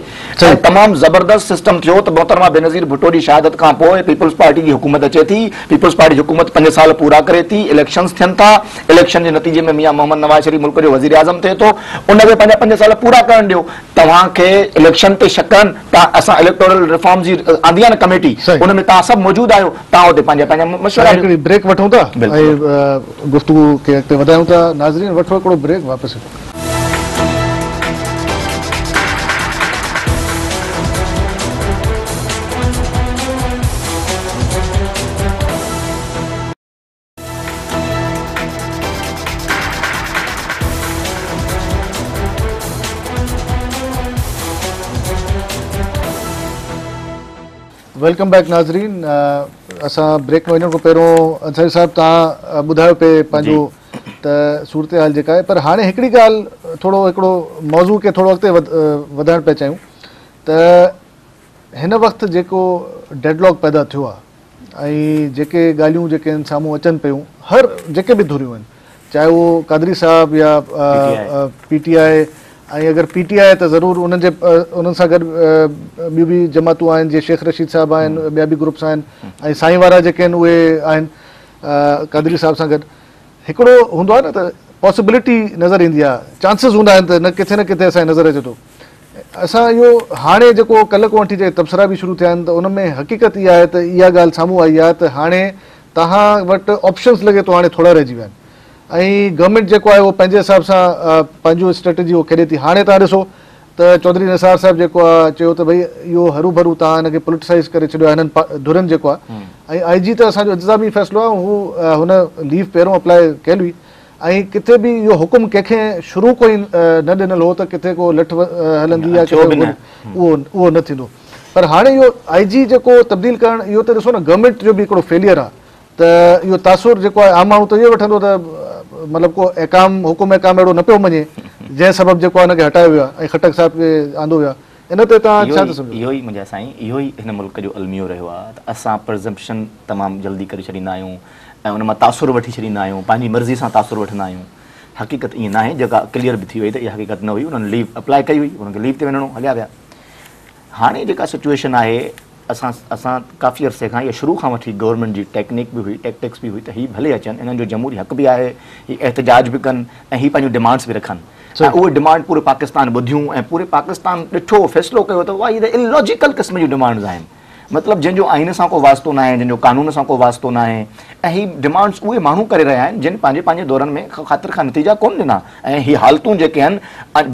۽ تمام زبردست سسٽم ٿيو ته محترمه بينظير ڀٽو جي شهادت کان پوء پيپلز پارٽي جي حڪومت اچي ٿي پيپلز پارٽي جي حڪومت پنج سال پورا ڪري ٿي اليڪشنز ٿين ٿا اليڪشن جي نتيجي ۾ ميان محمد نواز شريف ملڪ جو وزيراعظم ٿئي ٿو ان کي پنهنجا پنج سال پورا ڪرڻ ڏيو توهان کي اليڪشن تي شڪ آهن ته اسان اليڪٽورل ريفارمز جي آندي آهي نه ڪميٽي ان ۾ توهان سڀ موجود آهيو توهان اتي پنهنجا پنهنجا مشورا ڏيو.
هڪڙي بريڪ وٺون ٿا ۽ گفتگو کي اڳتي وڌايون ٿا ناظرين وٺو هڪڙو بريڪ واپس اچون ٿا. Welcome back ناظرين اسان بريڪ ۾ وڃڻ کان پهريون انصاري صاحب توهان ٻڌايو پئي پنهنجو ته صورتحال جيڪا آهي پر هاڻي هڪڙي ڳالهه ٿورو هڪڙو موضوع کي ٿورو اڳتي وڌائڻ پيا چاهيون ته هن وقت جيڪو ڊيڊ لاڪ پيدا ٿيو آهي ۽ جيڪي ڳالهيون جيڪي آهن سامهون اچن پيون هر جيڪي به ڌريون آهن چاهي اهو قادري صاحب يا پي ٽي آء ۽ اگر پي ٽي آء ته ضرور انهن جي انهن سان گڏ ٻيون به جماعتون آهن جيئن شيخ رشيد صاحب آهن ٻيا به گروپس آهن ۽ سائين وارا جيڪي آهن اهي آهن قادري صاحب سان گڏ هڪڙو هوندو آهي نه ته پاسيبلٽي نظر ايندي آهي چانسز هوندا آهن ته نه ڪٿي نه ڪٿي اسان کي نظر اچي ٿو اسان اهو هاڻي جيڪو ڪلهه کان وٺي جيڪي تبصرا به شروع ٿيا آهن ته ان ۾ حقيقت اها آهي ته اها ڳالهه سامهون آئي آهي ته هاڻي توهان وٽ آپشنز لڳي ٿو هاڻي ٿورا رهجي ويا آهن ۽ گورنمينٽ جيڪو آهي اهو پنهنجي حساب سان پنهنجو اسٽريٽجي اهو کيڏي ٿي هاڻي توهان ڏسو ته چوڌري نثار صاحب جيڪو آهي چيو ته ڀئي اهو هروڀرو توهان هن کي پوليٽيسائز ڪري ڇڏيو آهي هنن ڌرين جيڪو آهي ۽ آء جي ته اسان جو انتظامي فيصلو آهي هو هن ليو پهريون اپلاء ڪيل هئي ۽ ڪٿي به اهو حڪم ڪنهن کي شروع کان ئي نه ڏنل هو ته ڪٿي ڪو لٺ هلندي يا ڪٿي اهو اهو نه ٿيندو پر هاڻي اهو آء جي جيڪو تبديل ڪرڻ اهو ته ڏسو نه گورنمينٽ جو به هڪڙو فيليئر آهي ته اهو تاثر جيڪو آهي عام ماڻهو ته اهو وٺندو ته مطلب ڪو احڪام حڪم احڪام اهڙو نه پيو مڃي جنهن سبب جيڪو آهي ان کي هٽايو ويو آهي ۽ خٽڪ صاحب کي آندو ويو آهي ان تي توهان ڇا ٿا سمجهو؟
اهو ئي منهنجا سائين اهو ئي هن ملڪ جو الميو رهيو آهي ته اسان پرزمپشن تمام جلدي ڪري ڇڏيندا آهيون ۽ ان مان تاثر وٺي ڇڏيندا آهيون پنهنجي مرضي سان تاثر وٺندا آهيون حقيقت ائين ناهي جيڪا ڪليئر به ٿي وئي ته اها حقيقت نه هئي انهن ليو اپلاء ڪئي هئي انهن کي ليو تي وڃڻو هليا ويا هاڻي جيڪا سچوئيشن آهي اسان اسان ڪافي عرصي کان يا شروع کان وٺي گورنمينٽ جي ٽيڪنيڪ به هئي ٽيڪٽڪس به هئي ته هي ڀلي اچن انهن جو جمهوري حق به آهي هي احتجاج به ڪن ۽ هي پنهنجون ڊمانڊس به رکن ۽ اهي ڊمانڊ پوري پاڪستان ٻڌيون ۽ پوري پاڪستان ڏٺو فيصلو ڪيو ته اها هي ته الاجيڪل قسم جون ڊمانڊس آهن مطلب جنهن جو آئين سان ڪو واسطو ناهي جنهن جو قانون سان ڪو واسطو ناهي ۽ هي ڊمانڊس اهي ماڻهو ڪري رهيا آهن جن پنهنجي پنهنجي دورن ۾ خاطر خواه نتيجا ڪونه ڏنا ۽ هي حالتون جيڪي آهن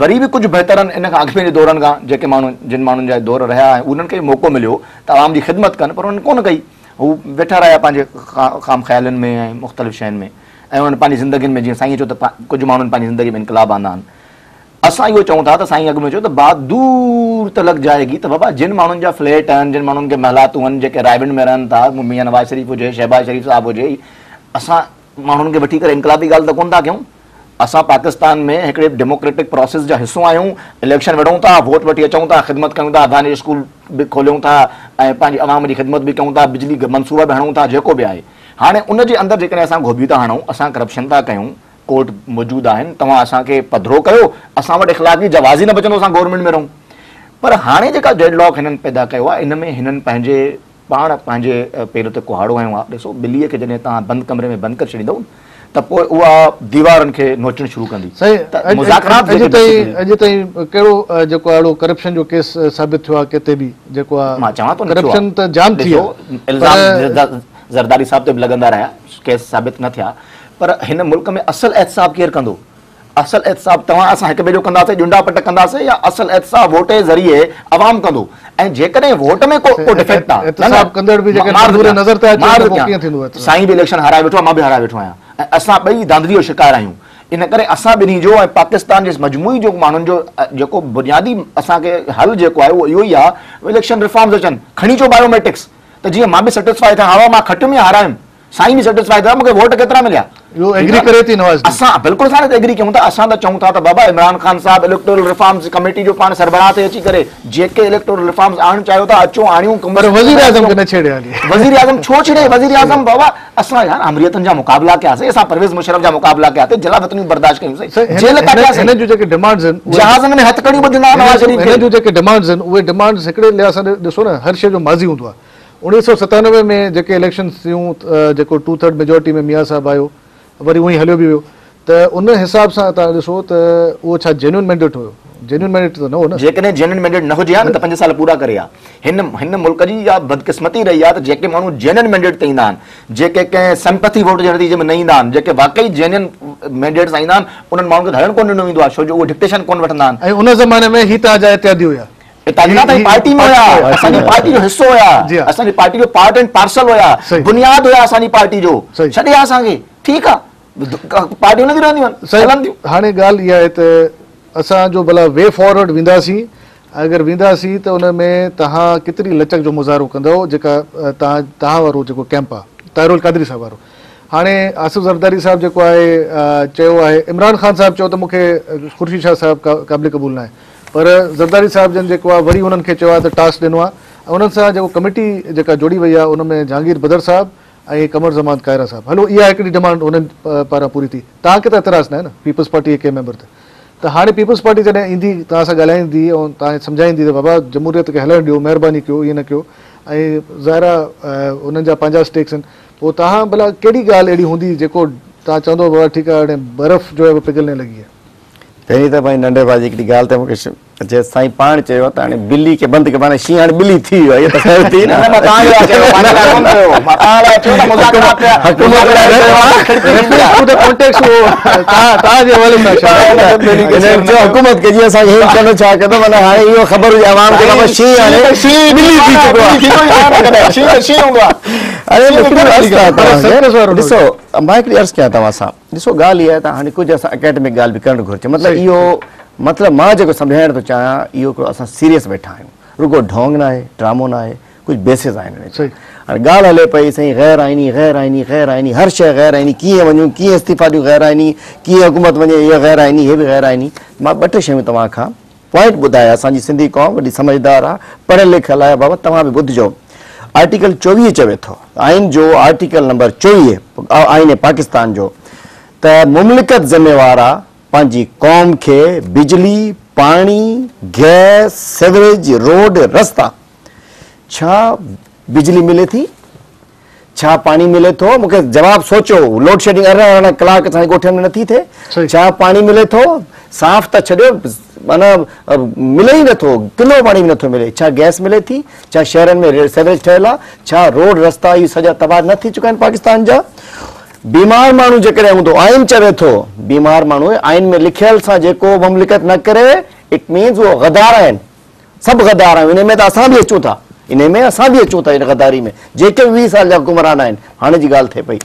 وري به ڪجهه بهتر آهن ان کان اڳ ۾ جي دورن کان جيڪي ماڻهو جن ماڻهن جا دور رهيا ۽ انهن کي موقعو مليو ته عوام جي خدمت ڪن پر انهن ڪونه ڪئي هو ويٺا رهيا پنهنجي خام خيالين ۾ ۽ مختلف شين ۾ ۽ انهن پنهنجي زندگين ۾ جيئن سائين چيو ته ڪجهه ماڻهن پنهنجي زندگي ۾ انقلاب آندا آهن اسان اهو چئون ٿا ته سائين اڳ ۾ چيو ته بات دور تلڪ جائيگي ته بابا جن ماڻهن جا فليٽ آهن جن ماڻهن کي محلاتون آهن جيڪي رائيونڊ ۾ رهن ٿا ميان نواز شريف هجي شهباز شريف صاحب هجي اسان ماڻهن کي وٺي ڪري انقلابي ڳالهه ته ڪونه ٿا ڪيون اسان پاڪستان ۾ هڪڙي ڊيموڪريٽڪ پراسيس جا حصو آهيون، اليڪشن وڙهون ٿا، ووٽ وٺي اچون ٿا، خدمت ڪيون ٿا، افغاني اسڪول به کوليون ٿا ۽ پنهنجي عوام جي خدمت به ڪيون ٿا، بجلي منصوبا به هڻون ٿا، جيڪو به آهي. هاڻي ان جي اندر جيڪڏهن اسان گهوٻيون ٿا هڻون، اسان ڪرپشن ٿا ڪيون، ڪورٽ موجود آهن، توهان اسان کي پڌرو ڪيو، اسان وٽ اخلاقي جواز ئي نه بچندو اسان گورنمينٽ ۾ رهون. پر هاڻي جيڪا ڊيڊ لاڪ هنن پيدا ڪيو آهي، ان ۾ هنن پنهنجي پاڻ پنهنجي پير تي ڪهاڙو هنيو آهي. ڏسو ٻليء کي جڏهن توهان بند ڪمري ۾ بند ڪري ڇڏيندؤ ته پوء اها ديوارن کي نوچڻ شروع ڪندي ته مذاڪرات
اڄ تائين اڄ تائين ڪهڙو جيڪو اهڙو ڪرپشن جو ڪيس ثابت ٿيو آهي ڪٿي به جيڪو آهي
مان چوان ٿو نه
ڪرپشن ته جام ٿي
آهي الزام زرداري صاحب تي به لڳندا رهيا ڪيس ثابت نه ٿيا پر هن ملڪ ۾ اصل احتساب ڪير ڪندو؟ اصل احتساب توهان اسان هڪ ٻئي جو ڪنداسين ڄنڊا پٽ ڪنداسين يا اصل احتساب ووٽ جي ذريعي عوام ڪندو ۽ جيڪڏهن ووٽ ۾ ڪو ڪو ڊفيڪٽ آ
احتساب ڪندڙ به جيڪڏهن منظور نظر ٿا اچن ته پوء ڪيئن ٿيندو
احتساب؟ سائين به اليڪشن هارائي ويٺو آ مان به هارائي ويٺو آهيان ۽ اسان ٻئي ڌانڌلي جو شڪار آهيون ان ڪري اسان ٻنهي جو ۽ پاڪستان جي مجموعي جو ماڻهن جو جيڪو بنيادي اسان کي حل جيڪو آهي اهو اهو ئي آ اليڪشن ريفارمز اچن کڻي اچو بايوميٽرڪس ته جيئن مان به سيٽسفائي ٿيان ها مان کٽيم يا هارايم سائين به سيٽسفائي ٿيا مون کي ووٽ ڪيترا مليا.
اهو ايگري ڪري ٿي نواز ليگ.
اسان بلڪل اسان ته ايگري ڪيون ٿا اسان ته چئون ٿا ته بابا عمران خان صاحب اليڪٽورل ريفارمز ڪميٽي جو پاڻ سربراهه ٿي اچي ڪري جيڪي اليڪٽورل ريفارمز آڻڻ چاهيو ٿا اچو آڻيون
پر وزير اعظم کي نه ڇيڙي هالي.
وزير اعظم ڇو ڇيڙي وزير اعظم بابا اسان يار آمريتن جا مقابلا ڪياسين اسان پرويز مشرف جا مقابلا ڪياسين جلاوطنيون برداشت ڪيون سين جيل ڪاٽياسين
هنن جون جيڪي ڊمانڊز آهن
جهازن ۾ هٿڪڙيون ٻڌندا هئا نواز شريف
کي هنن جون جيڪي ڊمانڊز آهن اهي ڊمانڊز هڪڙي لحاظ سان ڏسو نه هر شيء جو ماضي هوندو آهي 1997 ۾ جيڪي اليڪشنز ٿيون جيڪو ٽو ٿرڊ ميجارٽي ۾ ميان صاحب آيو وري اونئي هليو به ويو ته ان حساب سان توهان ڏسو ته اهو ڇا جينيون مينڊيٽ هيو؟ جينيون مينڊيٽ ته نه هو نه.
جيڪڏهن جينيون مينڊيٽ نه هجي ها نه ته پنج سال پورا ڪري ها. هن هن ملڪ جي اها بدقسمتي رهي آهي ته جيڪي ماڻهو جينيون مينڊيٽ تي ايندا آهن، جيڪي ڪنهن سمپٿي ووٽ جي نتيجي ۾ نه ايندا آهن، جيڪي واقعي جينيون مينڊيٽ سان ايندا آهن، انهن ماڻهن کي ڌڙڻ ڪونه ڏنو ويندو آهي ڇو جو اهي ڊڪٽيشن ڪونه وٺندا آهن.
۽ ان زماني ۾ هي توهان جا اتحادي هيا.
اتحادي نه اسان جي پارٽي ۾ هيا اسان جي پارٽي جو حصو هيا اسان جي پارٽي جو پارٽ اينڊ پارسل هيا بنياد هيا اسان جي پارٽي جو ڇڏي ها اسان کي ٺيڪ آ پارٽيون نه رهنديون آهن هلن ٿيون.
هاڻي ڳالهه اها آهي ته اسان جو ڀلا وي فارورڊ وينداسين اگر وينداسين ته ان ۾ توهان ڪيتري لچڪ جو مظاهرو ڪندؤ جيڪا توهان توهان وارو جيڪو ڪيمپ آهي طاهر القادري صاحب وارو هاڻي آصف زرداري صاحب جيڪو آهي چيو آهي عمران خان صاحب چيو ته مون کي خورشيد شاهه صاحب قابل قبول ناهي پر زرداري صاحب جن جيڪو آهي وري انهن کي چيو آهي ته ٽاسڪ ڏنو آهي ۽ انهن سان جيڪو ڪميٽي جيڪا جوڙي وئي آهي ان ۾ جهانگير بدر صاحب ۽ قمر زمان ڪائره صاحب هلو اها هڪڙي ڊمانڊ انهن پاران پوري ٿي توهان کي ته اعتراض ناهي نه پيپلز پارٽي جي ڪنهن ميمبر تي ته هاڻي پيپلز پارٽي جڏهن ايندي توهان سان ڳالهائيندي ۽ توهان کي سمجهائيندي ته بابا جمهوريت کي هلڻ ڏيو مهرباني ڪيو ائين نه ڪيو ۽ ظاهر آهي انهن جا پنهنجا اسٽيڪس آهن پوء توهان ڀلا ڪهڙي ڳالهه اهڙي هوندي جيڪو توهان چوندو بابا ٺيڪ آهي هاڻي برف جو آهي پگهلني لڳي آهي.
پهرين ته ڀائي ننڍي ڀاء جي هڪڙي ڳالهه تي مون کي اچي سائين پاڻ چيو ته هاڻي ٻلي کي بند ڪيو معنيٰ شينهن هاڻي ٻلي ٿي ويو آهي اهو ته خير ٿي نه.
نه مان توهان جي لاء چيو پنهنجي لاء ڪونه چيو مان توهان لاء چيو ته مذاڪرات پيا
هنن چيو حڪومت کي جي اسان کي هي ڪندو ڇا ڪندو معنيٰ هاڻي اهو خبر هجي عوام کي بابا شينهن هاڻي ٻلي ٿي چڪو
آهي شينهن ته شينهن هوندو آهي.
اڙي هڪڙي عرض ڪيان توهان کي ڏسو مان هڪڙي عرض ڪيان توهان سان ڏسو ڳالهه اها آهي ته هاڻي ڪجهه اسان اڪيڊمڪ ڳالهه به ڪرڻ گهرجي مطلب اهو مطلب مان جيڪو سمجهائڻ ٿو چاهيان اهو هڪڙو اسان سيريس ويٺا آهيون رڳو ڍونگ ناهي ڊرامو ناهي ڪجهه بيسز آهن ان جا. هاڻي ڳالهه هلي پئي سائين غير آئيني غير آئيني غير آئيني هر شيء غير آئيني ڪيئن وڃون ڪيئن استعيفا ڏيون غير آئيني ڪيئن حڪومت وڃي اها غير آئيني هي به غير آئيني مان ٻه ٽي شيون توهان کان پوائنٽ ٻڌايا اسان جي سنڌي قوم وڏي سمجهدار آ پڙهيل لکيل آهي بابا توهان به ٻڌجو آرٽيڪل 24 چوي ٿو آئين جو آرٽيڪل نمبر 24 آئين پاڪستان جو ته مملڪت ذميوار آ پنهنجي قوم کي بجلي پاڻي گئس سيوريج روڊ رستا ڇا بجلي ملي ٿي؟ ڇا پاڻي ملي ٿو؟ مون کي جواب سوچيو لوڊ شيڊنگ 18 18 ڪلاڪ اسان جي ڳوٺن ۾ نٿي ٿئي ڇا پاڻي ملي ٿو؟ صاف ته ڇڏيو معنيٰ ملي ئي نٿو ڪلو پاڻي به نٿو ملي ڇا گئس ملي ٿي؟ ڇا شهرن ۾ سيوريج ٺهيل آهي؟ ڇا روڊ رستا اهي سڄا تباهه نه ٿي چڪا آهن پاڪستان جا؟ بيمار ماڻهو جيڪڏهن هوندو آئين چوي ٿو بيمار ماڻهو آئين ۾ لکيل سان جيڪو مملڪت نه ڪري it means اهو غدار آهن سڀ غدار آهيون انهي ۾ ته اسان به اچون ٿا انهي ۾ اسان به اچون ٿا ان غداري ۾ جيڪي به 20 سال جا حڪمران آهن هاڻي جي ڳالهه ٿئي پئي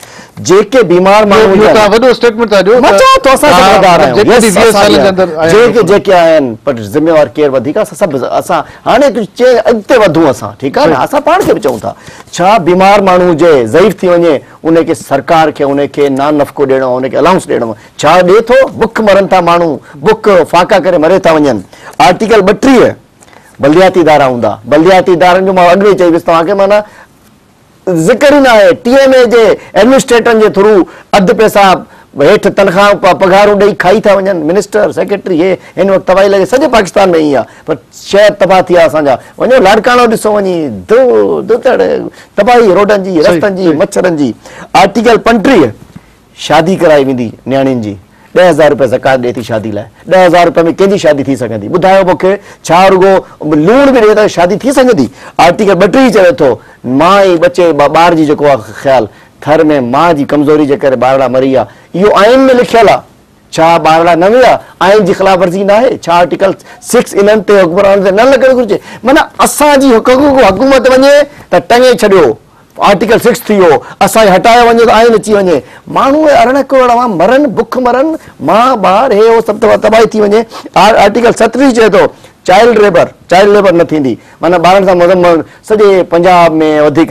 جيڪي بيمار ماڻهو
اهو توهان وڏو اسٽيٽمينٽ ٿا ڏيو
مان چوان ٿو اسان سڀ غدار آهيون
جيڪي به 20 سالن جي اندر
آيا جيڪي جيڪي آهن پر ذميوار ڪير وڌيڪ اسان سڀ اسان هاڻي ڪجهه چئي اڳتي وڌون اسان ٺيڪ آهي نه اسان پاڻ کي به چئون ٿا ڇا بيمار ماڻهو جي ضعيف ٿي وڃي ان کي سرڪار کي ان کي نان نفقو ڏيڻو ان کي الائونس ڏيڻو ڇا ڏي ٿو؟ بک مرن ٿا ماڻهو، بک فاقا ڪري مري ٿا وڃن. آرٽيڪل 32 بلدياتي ادارا هوندا، بلدياتي ادارن جو مان اڳ ۾ ئي چئي ويس توهان کي معنيٰ ذڪر ئي ناهي، ٽي ايم اي جي ايڊمنسٽريٽرن جي ٿرو اڌ پئسا هيٺ تنخواهون پگهارون ڏئي کائي ٿا وڃن، منسٽر سيڪريٽري هي هن وقت تباهي لڳي سڄي پاڪستان ۾ ائين آهي پر شهر تباهه ٿي ويا اسان جا وڃو لاڙڪاڻو ڏسو وڃي ڌو ڌڌڙ تباهي روڊن جي رستن جي مڇرن جي. آرٽيڪل 35 شادي ڪرائي ويندي نياڻين جي 10,000 روپيه زڪوات ڏئي ٿي شادي لاء 10,000 روپيه ۾ ڪنهن جي شادي ٿي سگهندي ٻڌايو مون کي ڇا رڳو لوڻ به ڏئي ته شادي ٿي سگهندي آرٽيڪل 32 چوي ٿو ماء ۽ ٻچي ٻار جي جيڪو آ خيال ٿر ۾ ماء جي ڪمزوري جي ڪري ٻارڙا مري ويا اهو آئين ۾ لکيل آ ڇا ٻارڙا نه ويا آئين جي خلاف ورزي ناهي ڇا آرٽيڪل 6 انهن تي حڪمرانن تي نه لڳڻ گهرجي معنيٰ اسان جي حڪومت وڃي ته ٽنگي ڇڏيو آرٽيڪل سڪس ٿي ويو، اسان کي هٽايو وڃي ته آئين اچي وڃي، ماڻهو 18 ڪروڙ عوام مرن، بک مرن، ماء ٻار هي هو سڀ تباهي ٿي وڃي، آرٽيڪل 37 چئي ٿو چائلڊ ليبر چائلڊ ليبر نه ٿيندي معنيٰ ٻارن سان مذمت سڄي پنجاب ۾ وڌيڪ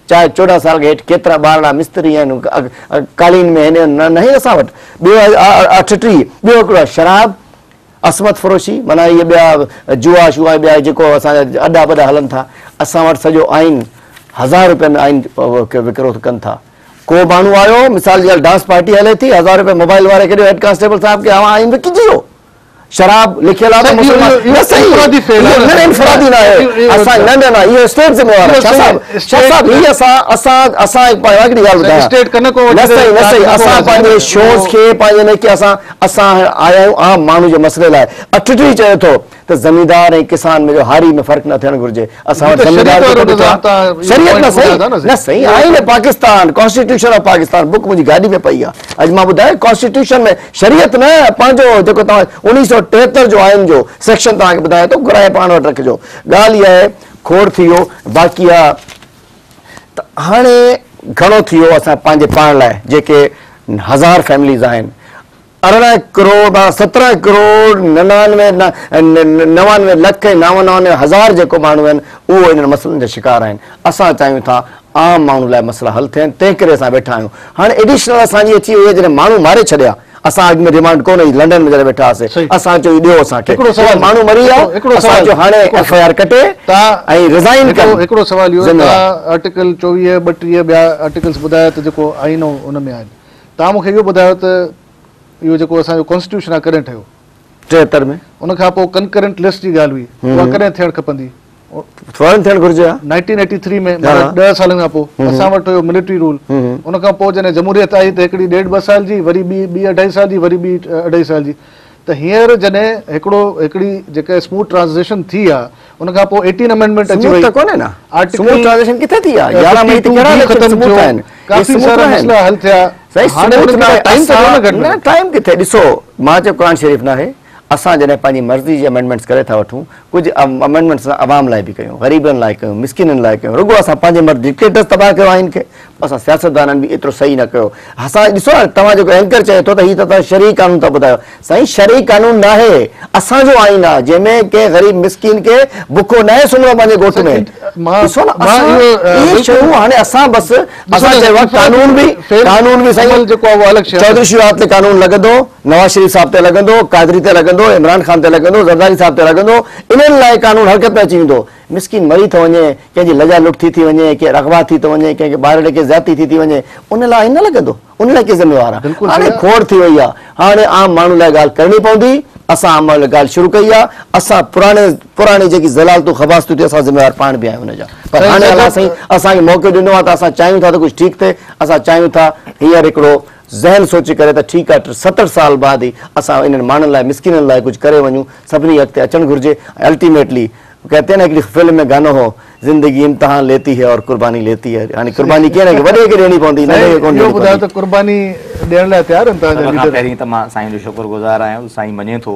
چاهي 14 سال کان هيٺ ڪيترا ٻارڙا مستري آهن قالين ۾ هن ناهي اسان وٽ ٻيو 38 ٻيو هڪڙو آهي شراب عصمت فروشي معنيٰ اهي ٻيا جوا شوا ۽ ٻيا جيڪو اسان جا اڏا وڏا هلن ٿا اسان وٽ سڄو آئين هزار روپين ۾ آئين وڪرو ڪن ٿا ڪو ماڻهو آيو مثال جي ڳالهه ڊانس پارٽي هلي ٿي هزار روپيه موبائل واري کي ڏيو هيڊ ڪانسٽيبل صاحب کي اوهان آئين وڪجي ويو شراب لکيل آهي ته مسلمان نه صحيح نه انفرادي نه آهي اسان نه نه نه اهو اسٽيٽ ذميوار آهي شاهه صاحب شاهه صاحب هي اسان اسان اسان هڪڙي ڳالهه ٻڌايان
اسٽيٽ ڪن ڪو
نه صحيح نه صحيح اسان پنهنجي شوز کي پنهنجي ان کي اسان اسان آيا آهيون عام ماڻهو جي مسئلي لاء. 38 چئي ٿو ته زميندار ۽ ڪسان ۾ جو هاري ۾ فرق نه ٿيڻ گهرجي. اسان وٽ زميندار جيڪو بيٺو آهي شريعت نه سائين نه سائين آئين Pakistan constitution of Pakistan book منهنجي گاڏي ۾ پئي آهي اڄ مان ٻڌايو ڪانسٽيٽيوشن ۾ شريعت نه پنهنجو جيڪو توهان 1973 جو آئين جو سيڪشن توهان کي ٻڌايان ٿو گهرائي پاڻ وٽ رکجو ڳالهه اها آهي کوڙ ٿي ويو باقي اها ته هاڻي گهڻو ٿي ويو اسان پنهنجي پاڻ لاء جيڪي هزار فيمليز آهن 18 ڪروڙ 17 ڪروڙ 99 99 لک ۽ 99 هزار جيڪو ماڻهو آهن اهو انهن مسئلن جا شڪار آهن اسان چاهيون ٿا عام ماڻهو لاء مسئلا حل ٿين تنهن ڪري اسان ويٺا آهيون هاڻي ايڊيشنل اسان جي اچي وئي آهي جڏهن ماڻهو ماري ڇڏيا اسان اڳ ۾ ڊيمانڊ ڪونه هئي لنڊن ۾ جڏهن ويٺا هئاسي اسان چيو ڏيو اسان کي ماڻهو مري ويا اسان چيو هاڻي ايف I R ڪٽي ۽ ريزائن ڪن
هڪڙو سوال اهو ته آرٽيڪل 24 32 ٻيا آرٽيڪلز ٻڌايا ته جيڪو آئين ان ۾ آهن توهان مون کي اهو ٻڌايو ته اهو جيڪو اسان جو ڪانسٽيٽيوشن آهي ڪڏهن ٺهيو؟
73 ۾.
ان کان پوء ڪنڪرنٽ لسٽ جي ڳالهه هئي اها ڪڏهن ٿيڻ کپندي؟
فورن ٿيڻ گهرجي ها.
1983 ۾ معنيٰ 10 سالن کان پوء اسان وٽ هيو ملٽري رول ان کان پوء جڏهن جمهوريت آئي ته هڪڙي ڏيڍ ٻه سال جي وري ٻي ٻي اڍائي سال جي وري ٻي اڍائي سال جي ته هينئر جڏهن هڪڙو هڪڙي جيڪا اسموٿ ٽرانزيشن ٿي آ ان کان پوء ايٽين امينڊمينٽ اچي وئي
ته ڪونهي نه اسموٿ ٽرانزيشن ڪٿي ٿي آ 11 مئي تي ڪهڙا اليڪشن اسموٿ آهن
ڪافي سارا مسئلا حل ٿيا
هاڻي ان کي ٽائيم ته ڏيو نه گهٽ ۾ ٽائيم ڪٿي ڏسو مان چيو قرآن شريف ناهي اسان جڏهن پنهنجي مرضي جي امينڊمينٽس ڪري ٿا وٺون ڪجهه امينڊمينٽس اسان عوام لاء به ڪيون غريبن لاء ڪيون مسڪينن لاء ڪيون رڳو اسان پنهنجي مرضي ڊڪٽيٽرز تباهه ڪيو آئين کي اسان سياستدانن به ايترو صحيح نه ڪيو. اسان ڏسو نه توهان جيڪو اينڪر چئي ٿو ته هي ته توهان شرعي قانون ٿا ٻڌايو. سائين شرعي قانون ناهي اسان جو آئين آ جنهن ۾ ڪنهن غريب مسڪين کي بکو ناهي سمهڻو پنهنجي ڳوٺ ۾. ڏسو نه اسان اهي شيون هاڻي اسان بس اسان چيو آ قانون به قانون به سائين چوڌري شجاعت تي قانون لڳندو نواز شريف صاحب تي لڳندو قادري تي لڳندو عمران خان تي لڳندو زرداري صاحب تي لڳندو انهن لاء قانون حرڪت ۾ اچي ويندو. مسڪين مري ٿو وڃي، ڪنهن جي لڄا لٽ ٿي ٿي وڃي، ڪنهن اغوا ٿي ٿو وڃي، ڪنهن کي ٻارڙي کي زيادتي ٿي ٿي وڃي، ان لاء آئين نه لڳندو، ان لاء ڪير ذميوار آ؟ هاڻي کوڙ ٿي وئي آ، هاڻي عام ماڻهو لاء ڳالهه ڪرڻي پوندي، اسان عام ماڻهو لاء ڳالهه شروع ڪئي آ، اسان پراڻي پراڻي جيڪي ذلالتون خباثتون ٿيون اسان ذميوار پاڻ به آهيون ان جا، پر هاڻي الله سائين اسان کي موقعو ڏنو آ ته اسان چاهيون ٿا ته ڪجهه ٺيڪ ٿئي، اسان چاهيون ٿا هينئر هڪڙو ذهن سوچي ڪري ته ٺيڪ آ 70 سال بعد ئي اسان انهن ماڻهن لاء مسڪينن لاء ڪجهه ڪري وڃون، سڀني کي اڳتي اچڻ گهرجي ۽ الٽيميٽلي ڪهتي هين هڪڙي فلم ۾ گانو هو زندگي امتحان ليتي هي اور قرباني ليتي هي يعني قرباني ڪنهن نه وڏي کي ڏيڻي پوندي ننڍي کي ڪونه ڏيڻي
پوندي. ٻڌايو ته قرباني ڏيڻ لاء تيار آهن توهان جا
ليڊر؟ سڀ کان پهرين ته مان سائين جو شڪر گذار آهيان ته سائين مڃي ٿو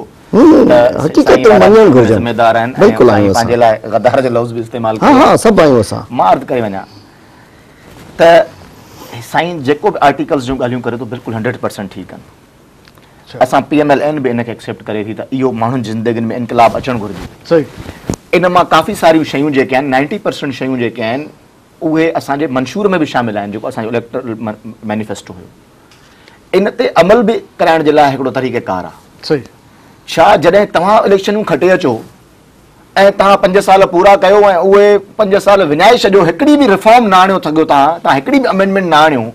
ته حقيقت ۾ مڃڻ گهرجن
ذميدار آهن بلڪل آهيون اسان پنهنجي لاء غدار جو لفظ به استعمال
ڪيو ها ها سڀ آهيون اسان.
مان عرض ڪري وڃان ته سائين جيڪو به آرٽيڪلز جون ڳالهيون ڪري ٿو بلڪل 100% ٺيڪ آهن. اسان پي ايم ايل اين به ان کي ايڪسيپٽ ڪري ٿي ته اهو ماڻهن جي زندگين ۾ انقلاب اچڻ گهرجي.
صحيح.
ان مان ڪافي ساريون شيون جيڪي آهن نائنٽي پرسنٽ شيون جيڪي آهن اهي اسان جي منشور ۾ به شامل آهن جيڪو اسان جو اليڪٽرل مينيفيسٽو هيو ان تي عمل به ڪرائڻ جي لاء هڪڙو طريقه ڪار آهي.
صحيح.
ڇا جڏهن توهان اليڪشنون کٽي اچو ۽ توهان پنج سال پورا ڪيو ۽ اهي پنج سال وڃائي ڇڏيو هڪڙي به ريفارم نه آڻيو سگهيو توهان توهان هڪڙي به امينڊمينٽ نه آڻيو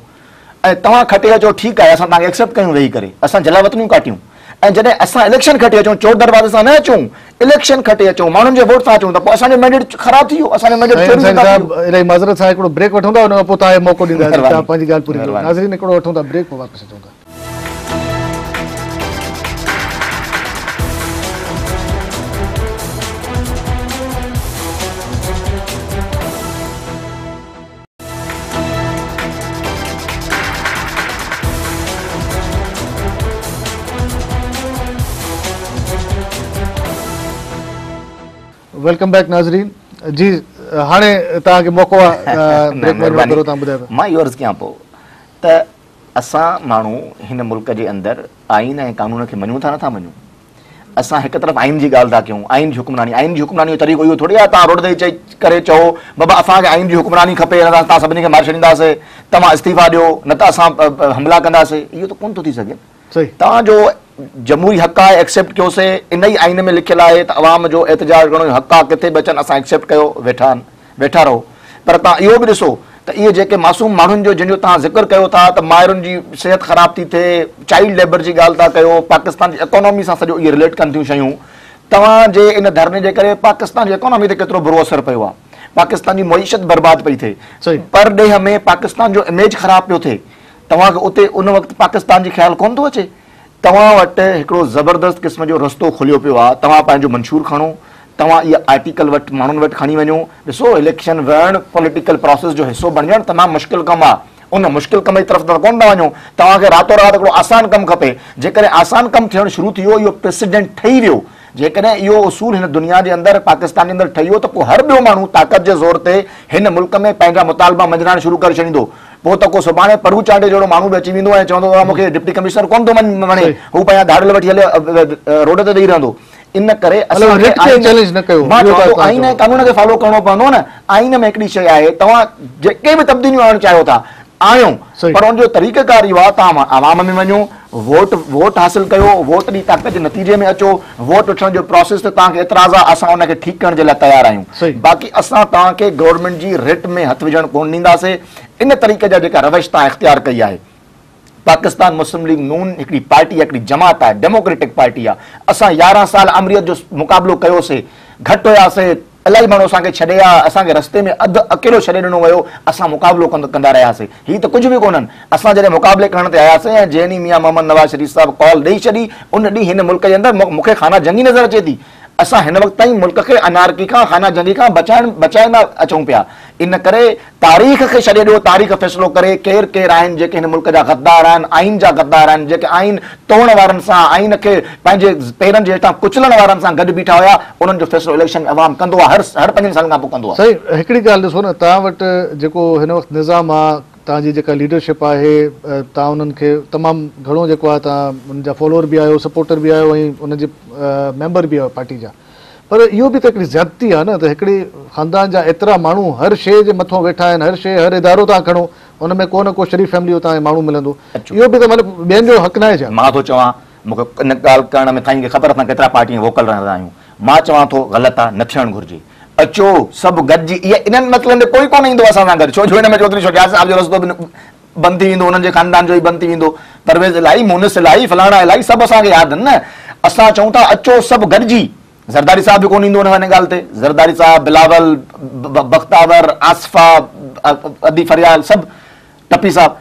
۽ توهان کٽي اچو ٺيڪ آهي اسان توهان کي ايڪسيپٽ ڪيون ويهي ڪري اسان جلاوطنيون ڪاٽيون ۽ جڏهن اسان اليڪشن کٽي اچون چور دروازي سان نه اچون اليڪشن کٽي اچون ماڻهن جي ووٽ سان اچون ته پوء اسان جو مينڊيٽ خراب ٿي ويو اسان جو مينڊيٽ چوري
ٿي ويو. الائي معذرت سان هڪڙو بريڪ وٺون ٿا ان کان پوء توهان کي موقعو ڏينداسين توهان پنهنجي ڳالهه پوري ڪريو ناظرين هڪڙو وٺون ٿا بريڪ پوء واپس اچون ٿا. Welcome back ناظرين جي هاڻي توهان کي موقعو آهي بريڪ ۾ توهان ٻڌايو.
مان اهو عرض ڪيان پيو ته اسان ماڻهو هن ملڪ جي اندر آئين ۽ قانون کي مڃون ٿا نٿا مڃون؟ اسان هڪ طرف آئين جي ڳالهه ٿا ڪيون، آئين جي حڪمراني، آئين جي حڪمراني جو طريقو اهو ٿوري آهي توهان روڊ تي چئي ڪري چئو بابا اسان کي آئين جي حڪمراني کپي نه ته توهان سڀني کي ماري ڇڏينداسي، توهان استعيفا ڏيو نه ته اسان حملا ڪنداسي، اهو ته ڪونه ٿو ٿي سگهي. توهان جو جمهوري حق آهي ايڪسيپٽ ڪيوسي، ان ئي آئين ۾ لکيل آهي ته عوام جو احتجاج ڪرڻ جو حق آهي، ڪٿي به اچن اسان ايڪسيپٽ ڪيو ويٺا آهن. ويٺا رهو پر توهان اهو به ڏسو ته اهي جيڪي معصوم ماڻهن جو جن جو توهان ذڪر ڪيو ٿا ته مائرن جي صحت خراب ٿي ٿئي چائلڊ ليبر جي ڳالهه ٿا ڪيو پاڪستان جي اڪانومي سان سڄو اهي رليٽ ڪن ٿيون شيون توهان جي ان ڌرڻي جي ڪري پاڪستان جي اڪانومي تي ڪيترو برو اثر پيو آهي پاڪستان جي معيشت برباد پئي ٿئي پرڏيهه ۾ پاڪستان جو اميج خراب پيو ٿئي توهان کي اتي ان وقت پاڪستان جي خيال ڪونه ٿو اچي توهان وٽ هڪڙو زبردست قسم جو رستو کليو پيو آ، توهان پنهنجو منشور کڻو، توهان اها آرٽيڪل وٽ ماڻهن وٽ کڻي وڃو، ڏسو اليڪشن وڙهڻ پوليٽيڪل پراسيس جو حصو بڻجڻ تمام مشڪل ڪم آ، ان مشڪل ڪم جي طرف ته ڪونه ٿا وڃو، توهان کي راتو رات هڪڙو آسان ڪم کپي، جيڪڏهن آسان ڪم ٿيڻ شروع ٿي ويو اهو پريسيڊنٽ ٺهي ويو، جيڪڏهن اهو اصول هن دنيا جي اندر پاڪستان جي اندر ٺهي ويو ته پوء هر ٻيو ماڻهو طاقت جي زور تي هن ملڪ ۾ پنهنجا مطالبا مڃرائڻ شروع ڪري ڇڏيندو. پوء ته ڪو سڀاڻي پرهو چانڊيي جهڙو ماڻهو به اچي ويندو ۽ چوندو ته مون کي ڊپٽي ڪمشنر ڪونه ٿو مڃي، هو پنهنجا ڌاڙيل وٺي هلي روڊ تي ويهي رهندو. ان ڪري اسان کي مان چوان ٿو آئين ۽ قانون کي فالو ڪرڻو پوندو نه. آئين ۾ هڪڙي شيء آهي توهان جيڪي به تبديليون آڻڻ چاهيو ٿا آڻيو پر ان جو طريقه ڪار اهو آهي توهان عوام ۾ وڃو، ووٽ ووٽ حاصل ڪيو، ووٽ جي طاقت جي نتيجي ۾ اچو، ووٽ وٺڻ جو پراسيس تي توهان کي اعتراض آهي اسان ان کي ٺيڪ ڪرڻ جي لاء تيار آهيون باقي اسان توهان کي گورنمينٽ جي رٽ ۾ هٿ وجهڻ ڪونه ڏينداسين ان طريقي جا جيڪا روش توهان اختيار ڪئي آهي پاڪستان مسلم ليگ نون هڪڙي پارٽي هڪڙي جماعت آهي ڊيموڪريٽڪ پارٽي آهي اسان 11 سال آمريت جو مقابلو ڪيوسي گهٽ هياسي الاهي ماڻهو اسان کي ڇڏي ويا، اسان کي رستي ۾ اڌ اڪيلو ڇڏي ڏنو ويو، اسان مقابلو ڪندا رهياسين، هي ته ڪجهه به ڪونهن، اسان جڏهن مقابلي ڪرڻ تي آياسين ۽ جنهن ڏينهن ميان محمد نواز شريف صاحب ڪال ڏئي ڇڏي، ان ڏينهن هن ملڪ جي اندر مون کي خانه جنگي نظر اچي ٿي، اسان هن وقت تائين ملڪ کي انارڪي کان، خانه جنگي کان بچائڻ بچائيندا اچون پيا، ان ڪري تاريخ کي ڇڏي ڏيو، تاريخ فيصلو ڪري ڪير ڪير آهن جيڪي هن ملڪ جا غدار آهن، آئين جا غدار آهن، جيڪي آئين ٽوڙڻ وارن سان، آئين کي پنهنجي پيرن جي هيٺان ڪچلڻ وارن سان گڏ بيٺا هيا، انهن جو فيصلو اليڪشن ۾ عوام ڪندو آهي، هر هر پنجن سالن کان پوء ڪندو آهي.
سائين هڪڙي ڳالهه ڏسو نه توهان وٽ جيڪو هن وقت نظام آ توهان جي جيڪا ليڊرشپ آهي توهان انهن کي تمام گهڻو جيڪو آهي توهان ان جا فالوور به آهيو سپورٽر به آهيو ۽ ان جي ميمبر به آهيو پارٽي جا پر اهو به ته هڪڙي زيادتي آهي نه ته هڪڙي خاندان جا ايترا ماڻهو هر شيء جي مٿون ويٺا آهن هر شيء هر ادارو توهان کڻو ان ۾ ڪو نه ڪو شريف فيملي جو توهان کي ماڻهو ملندو اهو به ته مطلب ٻين جو حق ناهي ڇا؟
مان ٿو چوان مون کي ان ڳالهه ڪرڻ ۾ سائين کي خبر اسان ڪيترا پارٽي ۾ ووڪل رهندا آهيون مان چوان ٿو غلط آهي نه ٿيڻ گهرجي اچو سڀ گڏجي اها انهن مسئلن تي ڪوئي ڪونه ايندو اسان سان گڏ ڇو جو هن ۾ چوڌري شجاعت صاحب جو رستو به بند ٿي ويندو انهن جي خاندان جو ئي بند ٿي ويندو پرويز الاهي مونس الاهي فلاڻا الاهي سڀ اسان کي ياد آهن نه اسان چئون ٿا اچو سڀ گڏجي زرداري صاحب به ڪونه ايندو ان ڳالهه تي زرداري صاحب بلاول بختاور آصفه ادي فريال سڀ ٽپي صاحب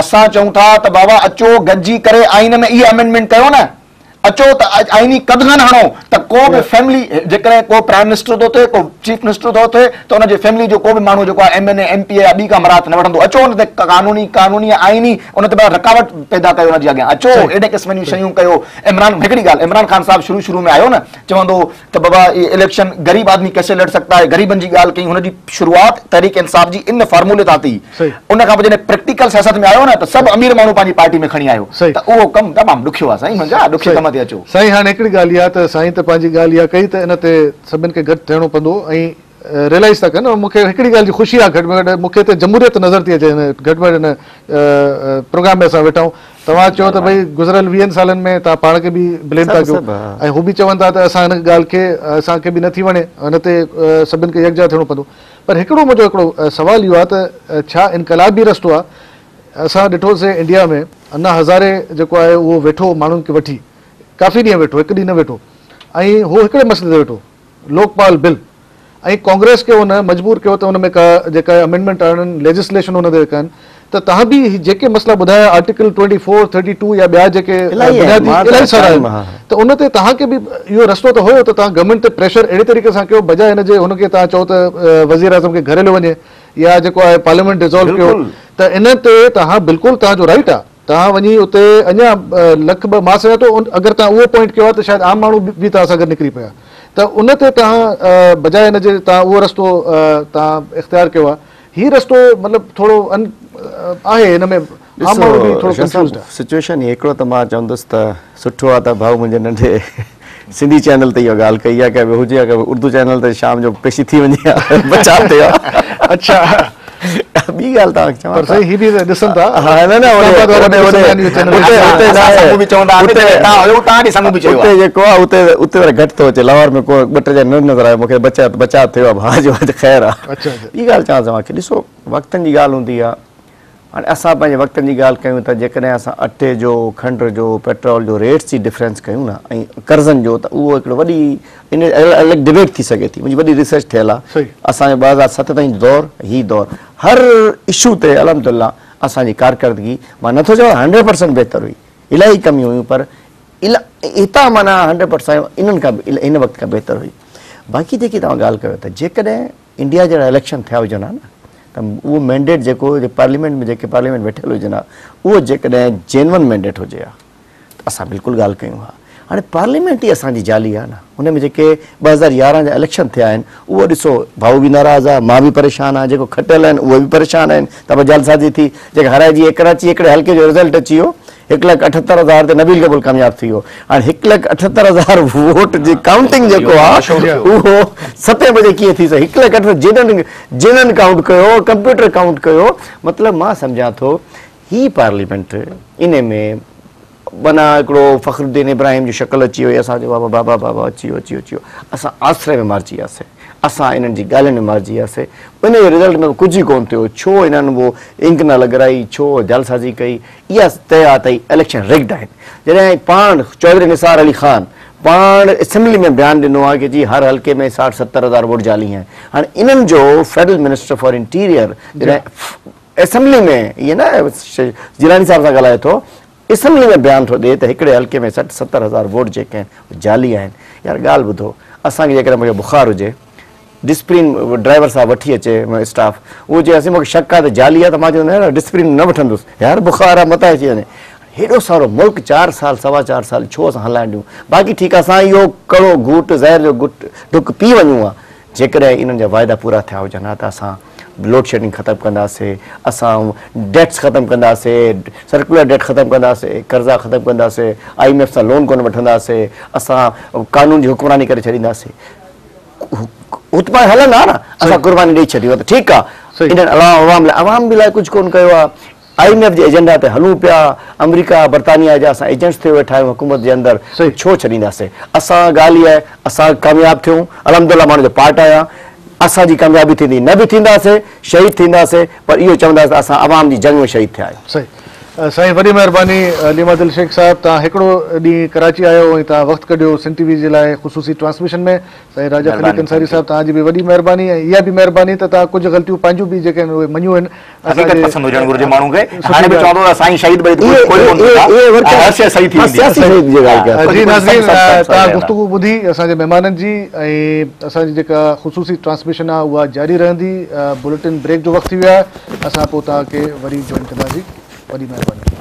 اسان چئون ٿا ته بابا اچو گڏجي ڪري آئين ۾ اهي امينڊمينٽ ڪيو نه اچو ته آئيني قدغن هڻو ته ڪو به فيملي جيڪڏهن ڪو پرائم منسٽر ٿو ٿئي ڪو چيف منسٽر ٿو ٿئي ته ان جي فيملي جو ڪو به ماڻهو جيڪو آهي M N A M P A يا ٻي ڪا مراعت نه وٺندو اچو ان تي قانوني قانوني آئيني ان تي رڪاوٽ پيدا ڪيو ان جي اڳيان اچو اهڙي قسم جون شيون ڪيو عمران هڪڙي ڳالهه عمران خان صاحب شروع شروع ۾ آيو نه چوندو هو ته بابا هي اليڪشن غريب آدمي ڪيسي لڙ سگتا هي غريبن جي ڳالهه ڪئي هن جي شروعات تحريڪ انصاف جي ان فارمولي تان ٿي ان کان پوء جڏهن پريڪٽيڪل سياست ۾ آيو نه ته سڀ امير ماڻهو پنهنجي پارٽي ۾ کڻي آيو ته اهو ڪم تمام ڏکيو آهي سائين منهنجا ڏکي ڪم تي اچو.
سائين هاڻي هڪڙي ڳالهه اها ته سائين ته پنهنجي ڳالهه اها ڪئي ته ان تي سڀن کي گڏ ٿيڻو پوندو ۽ ريلائز ٿا ڪن مون کي هڪڙي ڳالهه جي خوشي آهي گهٽ ۾ گهٽ مون کي ته جمهوريت نظر ٿي اچي هن گهٽ ۾ گهٽ هن پروگرام ۾ اسان ويٺا آهيون توهان چيو ته ڀئي گذريل ويهن سالن ۾ توهان پاڻ کي به بليم ٿا ڪيو ۽ هو به چون ٿا ته اسان هن ڳالهه کي اسان کي به نٿي وڻي هن تي سڀن کي يڪجا ٿيڻو پوندو پر هڪڙو منهنجو هڪڙو سوال اهو آهي ته ڇا انقلابي رستو آهي اسان ڏٺوسي انڊيا ۾ انا هزاري جيڪو آهي اهو ويٺو ماڻهن کي وٺي ڪافي ڏينهن ويٺو هڪ ڏينهن نه ويٺو ۽ هو هڪڙي مسئلي تي ويٺو لوڪپال بل ۽ ڪانگريس کي ان مجبور ڪيو ته ان ۾ ڪا جيڪا امينڊمينٽ آڻن ليجسليشن ان تي ڪن ته توهان به هي جيڪي مسئلا ٻڌايا آرٽيڪل 24 32 يا ٻيا جيڪي بنيادي الاهي سارا آهن ته ان تي توهان کي به اهو رستو ته هيو ته توهان گورنمينٽ تي پريشر اهڙي طريقي سان ڪيو بجاء ان جي هن کي توهان چئو ته وزير اعظم کي گهر هليو وڃي يا جيڪو آهي پارليامينٽ ڊزالو ڪيو ته ان تي توهان بلڪل توهان جو رائيٽ آهي توهان وڃي اتي اڃا لک ٻه مان سمجهان ٿو اگر توهان اهو پوائنٽ ڪيو آهي ته شايد عام ماڻهو به توهان سان گڏ نڪري پيا ته ان تي توهان بجاء ان جي توهان اهو رستو توهان اختيار ڪيو آهي هي رستو مطلب ٿورو ان آهي هن ۾ عام ماڻهو به ٿورو ڪنفيوزڊ آهي.
سچوئيشن هي هڪڙو ته مان چوندس ته سٺو آهي ته ڀائو منهنجي ننڍي سنڌي چينل تي اها ڳالهه ڪئي آهي ڪنهن به هجي ها ڪنهن اردو چينل تي شام جو پيشي ٿي وڃي ها بچاء ٿئي ها.
اڇا
ٻي ڳالهه توهان کي چوان
پر سائين هي به ڏسن ٿا
ها نه نه هوڏي هوڏي
هتي ناهي به چوندا آهن توهان هيو توهان ڏي سمون به چيو
اتي جيڪو آهي اتي اتي وري گهٽ ٿو اچي لاهور ۾ ڪو ٻه ٽي جا نه نظر آيو مونکي بچاء بچاء ٿيو آهي ڀاء جو اڄ خير آهي ٻي ڳالهه چوان توهان کي ڏسو وقتن جي ڳالهه هوندي آهي هاڻي اسان پنهنجي وقتن جي ڳالهه ڪيون ته جيڪڏهن اسان اٽي جو، کنڊ جو، پيٽرول جو ريٽس جي ڊفرنس ڪيون نه ۽ قرضن جو ته اهو هڪڙو وڏي ان الڳ ڊبيٽ ٿي سگهي ٿي منهنجي وڏي ريسرچ ٿيل آهي اسان جو 2007 تائين دور هي دور هر اشو تي الحمدلله اسان جي ڪارڪردگي مان نٿو چوان 100% بهتر هئي الاهي ڪميون هيون پر هتان معنيٰ 100% انهن کان به هن وقت کان بهتر هئي باقي جيڪي توهان ڳالهه ڪيو ته جيڪڏهن انڊيا جهڙا اليڪشن ٿيا هجن ها نه ته اهو مينڊيٽ جيڪو پارليامينٽ ۾ جيڪي پارليامينٽ ويٺل هجن ها اهو جيڪڏهن جينون مينڊيٽ هجي ها ته اسان بلڪل ڳالهه ڪيون ها. هاڻي پارليامينٽ ئي اسان جي جعلي آهي نه ان ۾ جيڪي 2011 جا اليڪشن ٿيا آهن اهو ڏسو ڀائو به ناراض آهي مان به پريشان آهيان جيڪو کٽيل آهن اهي به پريشان آهن ته به جعلسازي ٿي جيڪي هارائجي ويا ڪراچي هڪڙي حلقي جو رزلٽ اچي ويو هڪ لک اٺهتر هزار تي نبيل گبول ڪامياب ٿي ويو. هاڻي هڪ لک اٺهتر هزار ووٽ جي ڪائونٽنگ جيڪو آ اهو ستين بجي ڪيئن ٿي سگهي؟ هڪ لک اٺ جنن جنن ڪائونٽ ڪيو ڪمپيوٽر ڪائونٽ ڪيو مطلب مان سمجهان ٿو هي پارليمينٽ انهي ۾ معنيٰ هڪڙو فخر الدين ابراهيم جي شڪل اچي وئي اسان جو بابا بابا بابا اچي ويو اچي ويو اچي ويو اسان آسري ۾ مارجي وياسي اسان انهن جي ڳالهين ۾ مارجي وياسي انهي جي رزلٽ ۾ به ڪجهه ئي ڪونه ٿيو ڇو انهن اهو انڪ نه لڳرائي ڇو جعلسازي ڪئي اها طئي آ ته هي اليڪشن رگڊ آهن. جڏهن پاڻ چوڌري نثار علي خان پاڻ اسيمبلي ۾ بيان ڏنو آهي ڪي جي هر حلقي ۾ ساٺ ستر هزار ووٽ جعلي هين. هاڻي انهن جو فيڊرل منسٽر فار انٽيريئر جڏهن اسيمبلي ۾ ائين نه جيلاني صاحب سان ڳالهائي ٿو اسيمبلي ۾ بيان ٿو ڏي ته هڪڙي حلقي ۾ سٺ ستر هزار ووٽ جيڪي آهن اهي جعلي آهن. يار ڳالهه ٻڌو اسان کي جيڪڏهن مونکي بخار هجي ڊسپرين ڊرائيور صاحب وٺي اچي اسٽاف اهو چئي سائين مونکي شڪ آهي ته جعلي آهي ته مان چوندس يار ڊسپرين نه وٺندس يار بخار آهي متان اچي وڃي هيڏو سارو ملڪ چار سال سوا چار سال ڇو اسان هلائڻ ڏيون باقي ٺيڪ آهي اسان اهو ڪڙو گهوٽ زهر جو گهٽ ڍڪ پي وڃون ها جيڪڏهن انهن جا واعدا پورا ٿيا هجن ها ته اسان لوڊ شيڊنگ ختم ڪنداسي، اسان ڊيٽس ختم ڪنداسي، سرڪولر ڊيٽ ختم ڪنداسي، قرضا ختم ڪنداسي، I M F سان لون ڪونه وٺنداسي، اسان قانون جي حڪمراني ڪري ڇڏينداسي. هو ته پاڻ هلندا نه، اسان قرباني ڏئي ڇڏي ته ٺيڪ آ، انهن عوام لاء عوام به لاء ڪجهه ڪونه ڪيو آ. I M F جي ايجنڊا تي هلون پيا، آمريڪا برطانيا جا اسان ايجنٽس ٿي ويٺا آهيون حڪومت جي اندر، ڇو ڇڏينداسين؟ اسان ڳالهه اها آهي اسان ڪامياب ٿيون، الحمدلله مان ان جو پارٽ آهيان، اسان جي ڪاميابي ٿيندي نه به ٿينداسين، شهيد ٿينداسين پر اهو چونداسين ته اسان عوام جي جنگ ۾ شهيد ٿيا آهيون.
صحيح سائين وڏي مهرباني عليم عادل شيخ صاحب توهان هڪڙو ڏينهن ڪراچي آيو ۽ توهان وقت ڪڍيو سنڌ ٽي وي جي لاء خصوصي ٽرانسميشن ۾ سائين راجا خليق انصاري صاحب توهان جي به وڏي مهرباني ۽ اها به مهرباني ته توهان ڪجهه غلطيون پنهنجون به جيڪي آهن اهي مڃيون آهن
حقيقت پسند هجڻ گهرجي ماڻهو کي هاڻي به چوندو ته سائين شهيد ٻهيد ڪوئي ڪونه ٿيندا هر شيء صحيح ٿي
ويندي جي ناظرين توهان گفتگو ٻڌي اسان جي مهمانن جي ۽ اسان جي جيڪا خصوصي ٽرانسميشن آهي اها جاري رهندي بليٽن بريڪ جو وقت ٿي ويو آهي اسان پوء توهان کي وري جوائن ڪنداسين وڏي مهرباني.